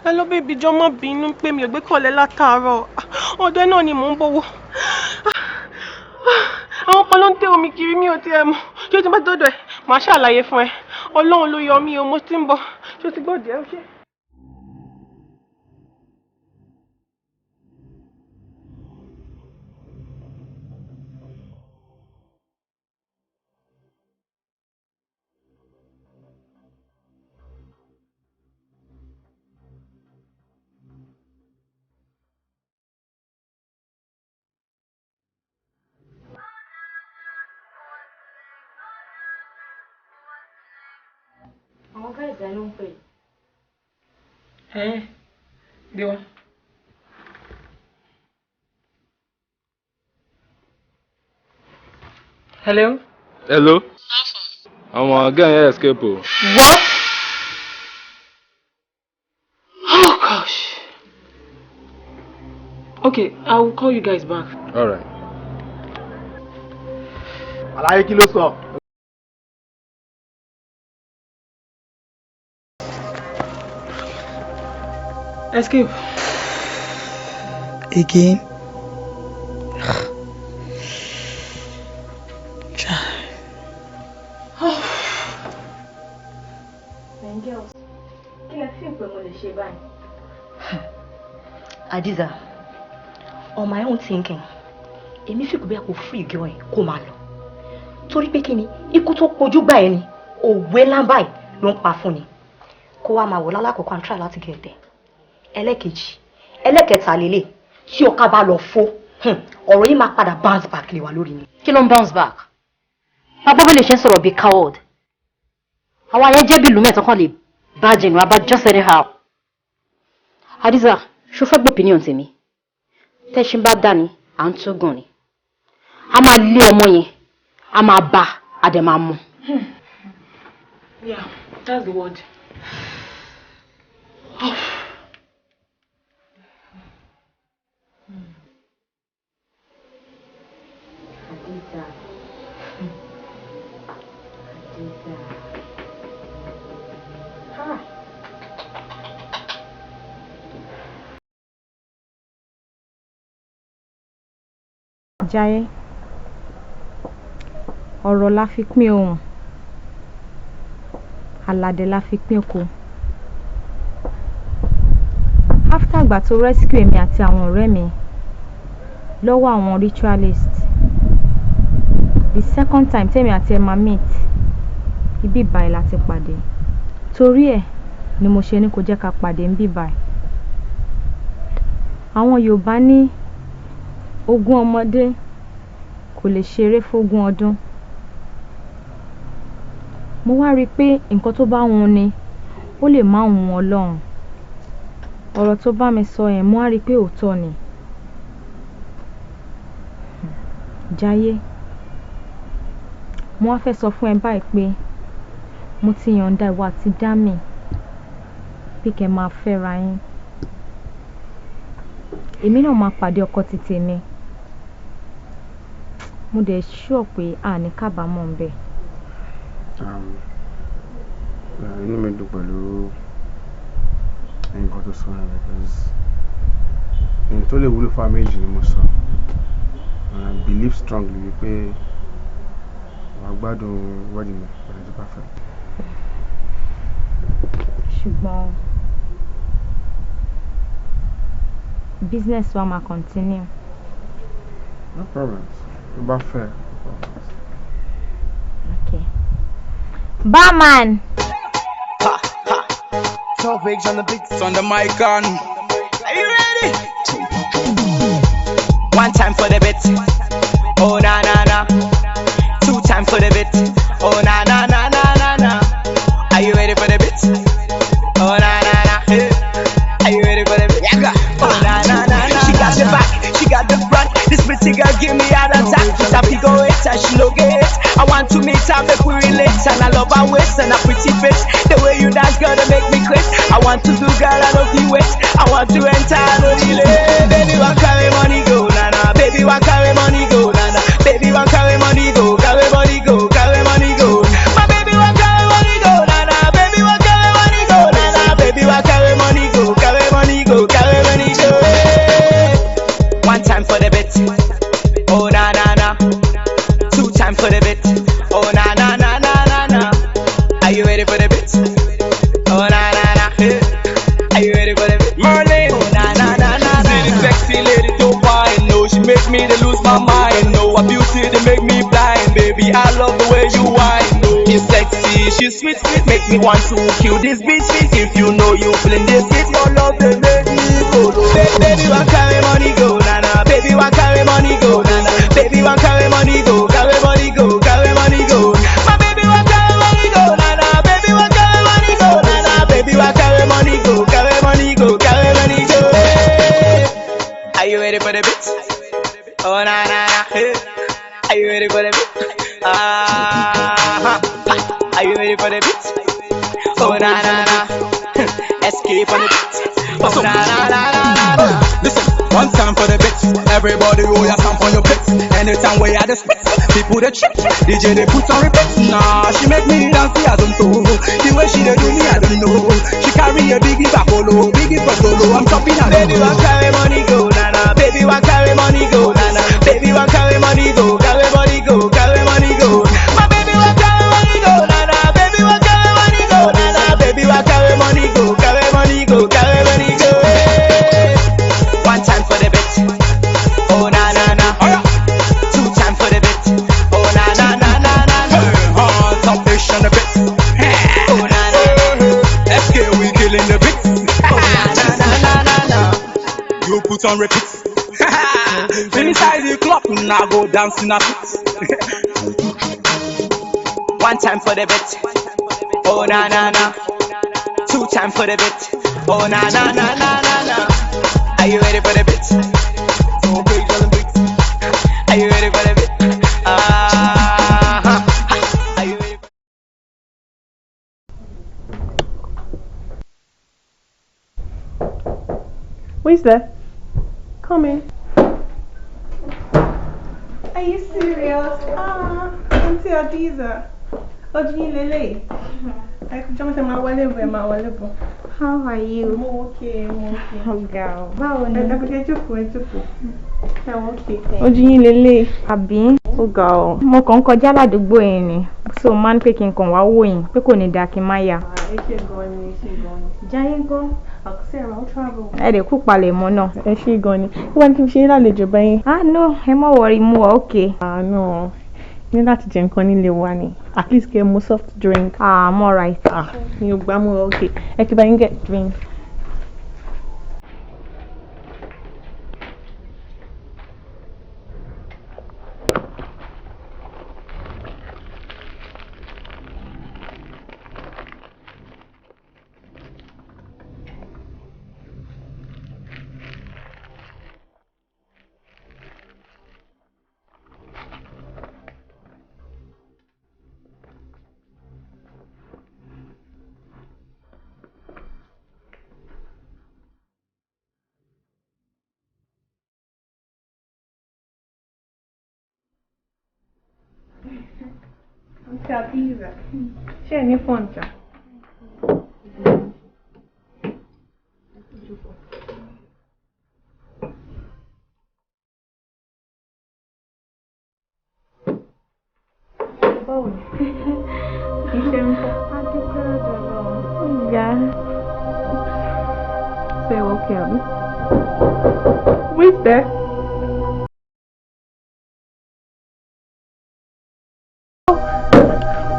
Hello baby, jọ̀ọ́ má bínú pé mi ò gbé call ẹ látàárọ̀. Ọ̀dọ̀ ẹ náà ni mò ń bọ̀wọ̀. Àwọn kan ló ń tẹ omi kiri, mi ò tiẹ̀ mọ̀. Ṣé o ti bá dọ́dọ̀ ẹ̀? Màá ṣàlàyé fún ẹ. Ọlọ́run ló yọ mí o, mo ti ń bọ̀. Ṣé o ti gbọ́ díẹ̀? Ó ṣe. Àwọn guys ẹ ló ń pè. Ẹ gbé wá. Hello. Hello. Àwọn girl yẹn escape o. What? Oh gosh. Okay, I will call you guys back. All right. Àlàyé, kí ló sọ? Escape. Again? Chai. And girls, kí lẹ fi pé mo lè ṣe báyìí? Adiza, on my own thinking, èmi fi kò bí a kò free girl yẹn kó máa lọ. Torí pé kí ni ikú tó pojú gbà ẹ ni òwe lámbà ẹ ló ń pa fún ni. Kó wá máa wò lálákòókò and try láti get there. Ẹlẹ́kejì, ẹlẹ́kẹta lélẹ̀, tí ọ̀ka bá lọ fó, ọ̀rọ̀ yìí máa padà bounce back lè wà lórí ni. Kí ló ń bounce back? Bàbá bó lè ṣe ń sọ̀rọ̀ bíi coward. Àwọn ayé jẹ́ bí ìlú mẹ́tọ́ kan lè bá jìnnà abá just anyhow. Hadiza, ṣó fẹ́ gbọ́ opinion tèmi? Tẹ́ṣin bá dání, à ń tó gàn ni. A máa lé ọmọ yẹn, a máa bá a dẹ̀ máa mú. Yeah, that's the word. Oh. Hadiza. Hadiza. Ha. Jaiye, ọ̀rọ̀ la fi pín ohùn, àlàdé la fi pín oko. After ìgbà tó rescue èmi àti àwọn ọ̀rẹ́ mi lọ́wọ́ àwọn ritualist, the second time tèmi àti ẹ máa meet, ibi báyìí la ti pàdé. Torí ẹ̀ ni mo ṣe ní kó jẹ́ ká pàdé níbí báyìí. Àwọn Yorùbá ní ogún ọmọdé kò lè ṣeré fógún ọdún. Mo wá rí i pé nǹkan tó bá wun ni ó lè má wun Ọlọ́run. Ọ̀rọ̀ tó bá mi sọ yẹn, mo wá rí i pé òótọ́ ni. Jaiye, Mo wá fẹ́ sọ fún ẹ báyìí pé mo ti yọ̀ǹda ìwọ àti Dami pé kẹ́ máa fẹ́ra yín. Èmi náà máa pàdé ọkọ ti tèmi. Mo dẹ̀ sure pé a ní kábàámọ̀ ń bẹ̀. Inú mi dùn pẹ̀lú nǹkan tó sọ yẹn, because nǹkan tó lè wúlò fún méjì ni mo sọ, and I believe strongly wípé wàá gbádùn wedding mi pẹ̀lú tó bá fẹ́. Ṣùgbọ́n business wa máa continue. No problems, tó bá fẹ́, no problems. Okay. Barman. 12 wigs on the beats on the mic on. Are you ready? One time for the beat. Oh na na na. Two time for the beat. Oh na na na na na na. Are you ready for the beat? Oh na na na. Hey. Are you ready for the beat? Yeah. Oh na na na na. She got the back, she got the front. This pretty girl give me an attack. With her figure eight and she no get it. I want to meet her, make we relate. And I love her waist and her pretty face. The way you dance, girl, they make me crazy. I want to do, girl, I don't feel wait. I want to enter, I don't delay. Baby, want carry money go, na na. Baby, want carry money go, na na. Baby, want carry money go, carry money go, carry money go. My baby want carry money go, na na. Baby want carry money go, na na. Baby want carry money go, carry money go, carry money go. Hey. One time for the bit, oh na na na. Two time for the bit, oh na na na na na na. Are you ready for the bit? Oh na na na. Hey. Are you ready for the bit? Merlin, oh na na na na na. See the sexy lady so fine, no, she make me to lose my mind. No, her beauty they make me blind, baby. I love the way you whine. No, she's sexy, she's sweet, sweet, make me want to kill this bitch. If you know you feeling this hit, your love they make me go. Baby, want carry money go, na na. Baby, want carry money go, na na. Baby, want carry money go, carry money go, carry money go. My baby want carry money go, na na. Baby want carry money go, na na. Baby want carry money go, carry money go, carry money go. Hey. Are you ready for the beat? Oh na na na. Hey. Are you ready for the beat? Ah. Are you ready for the beat? Oh na na na. Escape on the beat. Oh na na na na na. Listen, one time for the beat. Everybody roll your stamp on your pits. Anytime we are the spits, people they trip. DJ they put on repeat. Nah, she make me dance, I don't know. The way she they do me, I don't know. She carry a biggie back, biggie for solo. I'm chopping her. Baby want carry money go, na na. Baby want carry money go, na na. Baby want carry money go, carry money go, carry money go. My baby want carry money go, na na. Baby want carry money go, na na. Baby want carry money go, carry money go, carry money go. Hey. One time for the beat, oh na na na. Two time for the beat, oh na na na na na na. Top fish on the beat, oh na na na. SK we killing the beat, oh na na na na na na. You put on repeat. Inside the club, now go dance in a pit. One time for the beat, oh na na na. Two time for the beat, oh na na na na na na. Are you ready for the beat? Are you ready for the beat? Ah, are you ready? Who is there? Come in. Are you serious? Ah, Auntie Adiza. Ojú yín lélẹ̀. Ẹ kú jọ́ mẹ́ta máa wọlé bọ̀, ẹ máa wọlé bọ̀. How are you? Mo okay, mo okay. Ọ̀gá o. Báwo ni? Ẹ kú jókòó, ẹ jókòó. Ẹ wọ́n okay. Ojú yín lélẹ̀. Àbí? Ó ga ọ. Mo kàn ń kọjá ládùúgbò yẹn ni. So máa ń pé kí n kàn wá wò yín pé kò ní dáa kí n má yà. Ẹ ṣé gan ni, ẹ ṣé gan ni. Jayé ńkọ́? Àkọsí ẹ̀rọ ó travel. Ẹ lè kú palẹ̀ mọ́ náà. Ẹ ṣé gan ni. Kí wọ́n ní kí n ṣe yín lálejò bẹ́yìn? Ah no, ẹ má worry, mo wà okay. Ah no, ní láti jẹ nǹkan nílé wa ni. At least kẹ́ mu soft drink. Ah, I'm alright. Ah, mi ò gbá mú okay. Ẹ kí bá yín get drink. Hadiza, ṣé ẹ ní fọ́ọ̀nù jà? Báwo ni? Iṣẹ́ ń kọ́. Adúpẹ́ lọ́dọ̀ Ọlọ́run. Ìyá. Ṣé ẹ wọ òkè àbí? Who is there?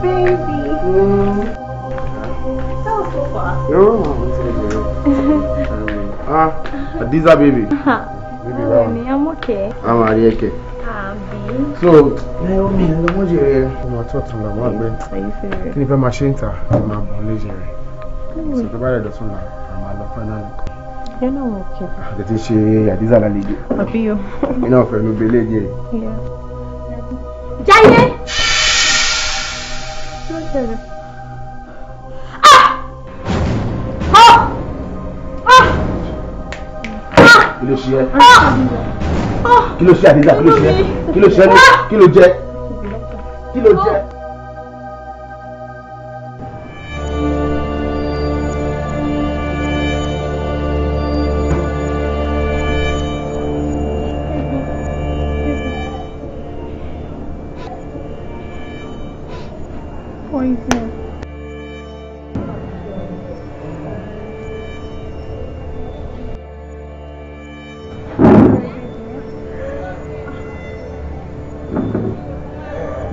Baby. That was so fast. No, ah, Hadiza baby. Baby, Báwo ni? I'm okay. Àwọn àríyẹ̀kẹ̀. Àbí. So, ẹ ó mi lọ mọ́ jèrè ẹ. Ọmọ àtúntò làwọn àgbẹ̀. Are you serious? Kí ni fẹ́ máa ṣe ń tà? Ẹ máa bọ̀ lé jèrè. So tó bá rẹ̀ dọ̀tún là, a máa lọ finally. You're not okay. Àti ti ṣe Hadiza lálejò. Àbí o. Mi náà fẹ́ nu belé díẹ̀. Yeah. Jaiye! Kí ló ṣẹlẹ̀? Kí ló ṣe ẹ́? Kí ló ṣe Hadiza? Kí ló ṣe ẹ́? Kí ló ṣe ẹ́? Kí ló jẹ? Kí ló jẹ? Poison.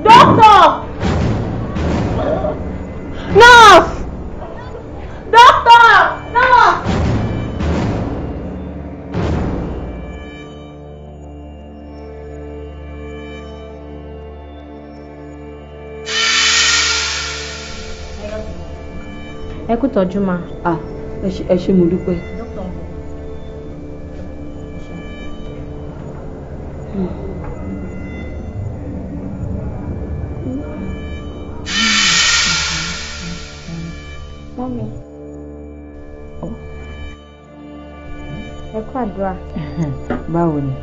Doctor! Nurse! Doctor! Nurse! Ẹ kú tọ́jú ma. Ah, ẹ ṣé mo dúpẹ́. Mummy. Ẹ kú àdúrà. Báwo ni?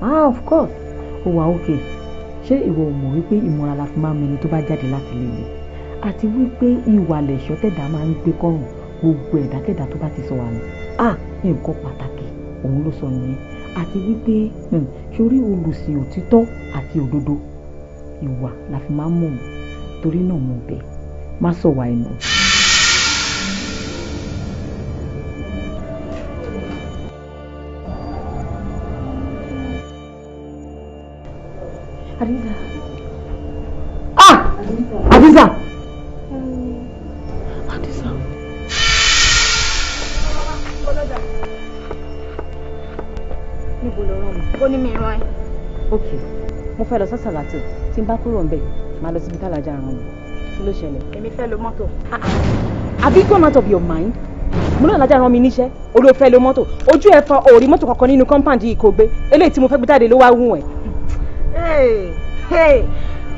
Ah, of course. Ó wà okay. Ṣé ìwọ ò mọ̀ wípé ìmọ̀ra la fi máa ń mẹni tó bá jáde láti lè yìí? Àti wípé ìwà lẹ̀ṣọ́ tẹ̀dá máa ń gbé kọ́rùn gbogbo ẹ̀dákẹ́dá tó bá ti sọ wà nù. Ah, nǹkan pàtàkì òun ló sọ nìyẹn. Àti wípé sórí olùsìn òtítọ́ àti òdodo ìwà la fi máa ń mọ̀ wọ́n. Torí náà mo bẹ̀ má sọ wà ẹnu. Hadiza. Ah! Hadiza! Hadiza. Níbo ló rán mi? Ó ní mi rán ẹ. Ok, mo fẹ́ lọ sásàlátì tí n bá kúrò ń bẹ̀ máa lọ síbi tálájà ràn mí. Kí ló ṣẹlẹ̀? Èmi fẹ́ lo mọ́tò. Have you gone out of your mind? Mo náà lájà rán mi níṣẹ́, olú fẹ́ lo mọ́tò. Ojú ẹ̀ fọ òòrí mọ́tò kankan nínú compound yìí kò gbé. Eléyìí tí mo fẹ́ gbé jáde ló wá wù ẹ́.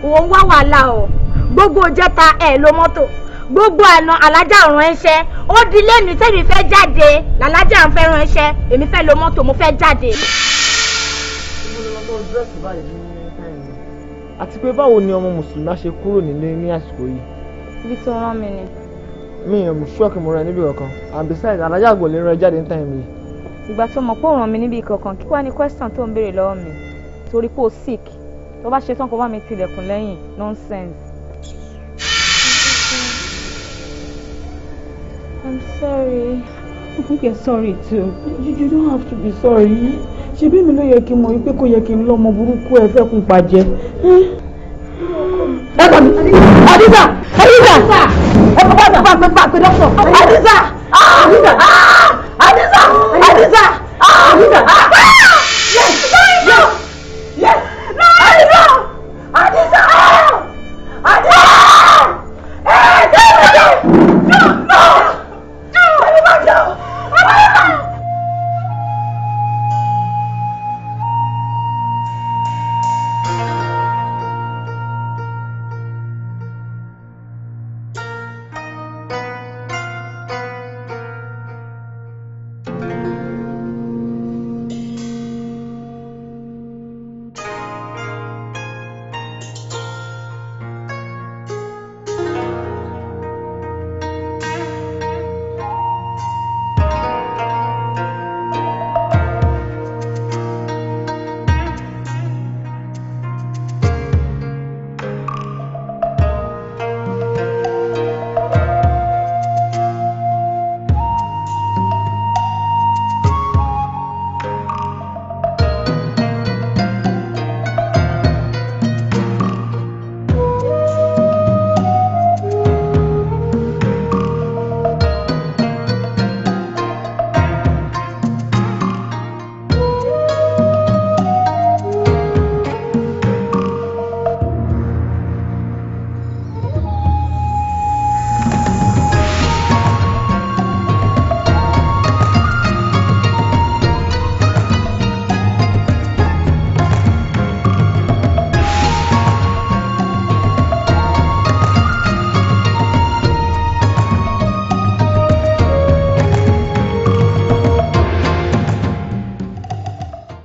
Òun wá wàhálà o. Gbogbo ìjẹta ẹ̀ lo mọ́tò. Gbogbo àná alájà rán ẹṣẹ́. Ó di lẹ́nu tẹ́mi fẹ́ jáde. Làlájà ń fẹ́ rán ẹṣẹ́. Èmi fẹ́ lo mọ́tò, mo fẹ́ jáde. Àti pé báwo ni ọmọ mùsùlùmí á ṣe kúrò nílé ní àsìkò yìí? Ibi tó rán mi ni. Mi ò sure kí mo rán ẹ níbi kankan. And besides, alájà àgbò lè rán ẹ jáde ní time yìí. Ìgbà tó mọ̀ pé ó rán mi níbi kankan, kí wá ní question tó ń béèrè lọ́wọ́ mi? Torí pé o sick. Tó bá ṣe tán kó bá mi tilẹ̀kùn lẹ́yìn. Nonsense. I'm sorry. You're sorry too. You don't have to be sorry. Ṣebí mi ló yẹ kí n mọ̀ wípé kò yẹ kí n lọ́mọ burúkú ẹ fẹ́ kún pàjẹ́. Ẹ mi. Hadiza! Hadiza! Ẹ bá bá bá bá pé dọ́kítọ̀. Hadiza! Hadiza! Hadiza! Hadiza! Hadiza! Yes! Yes!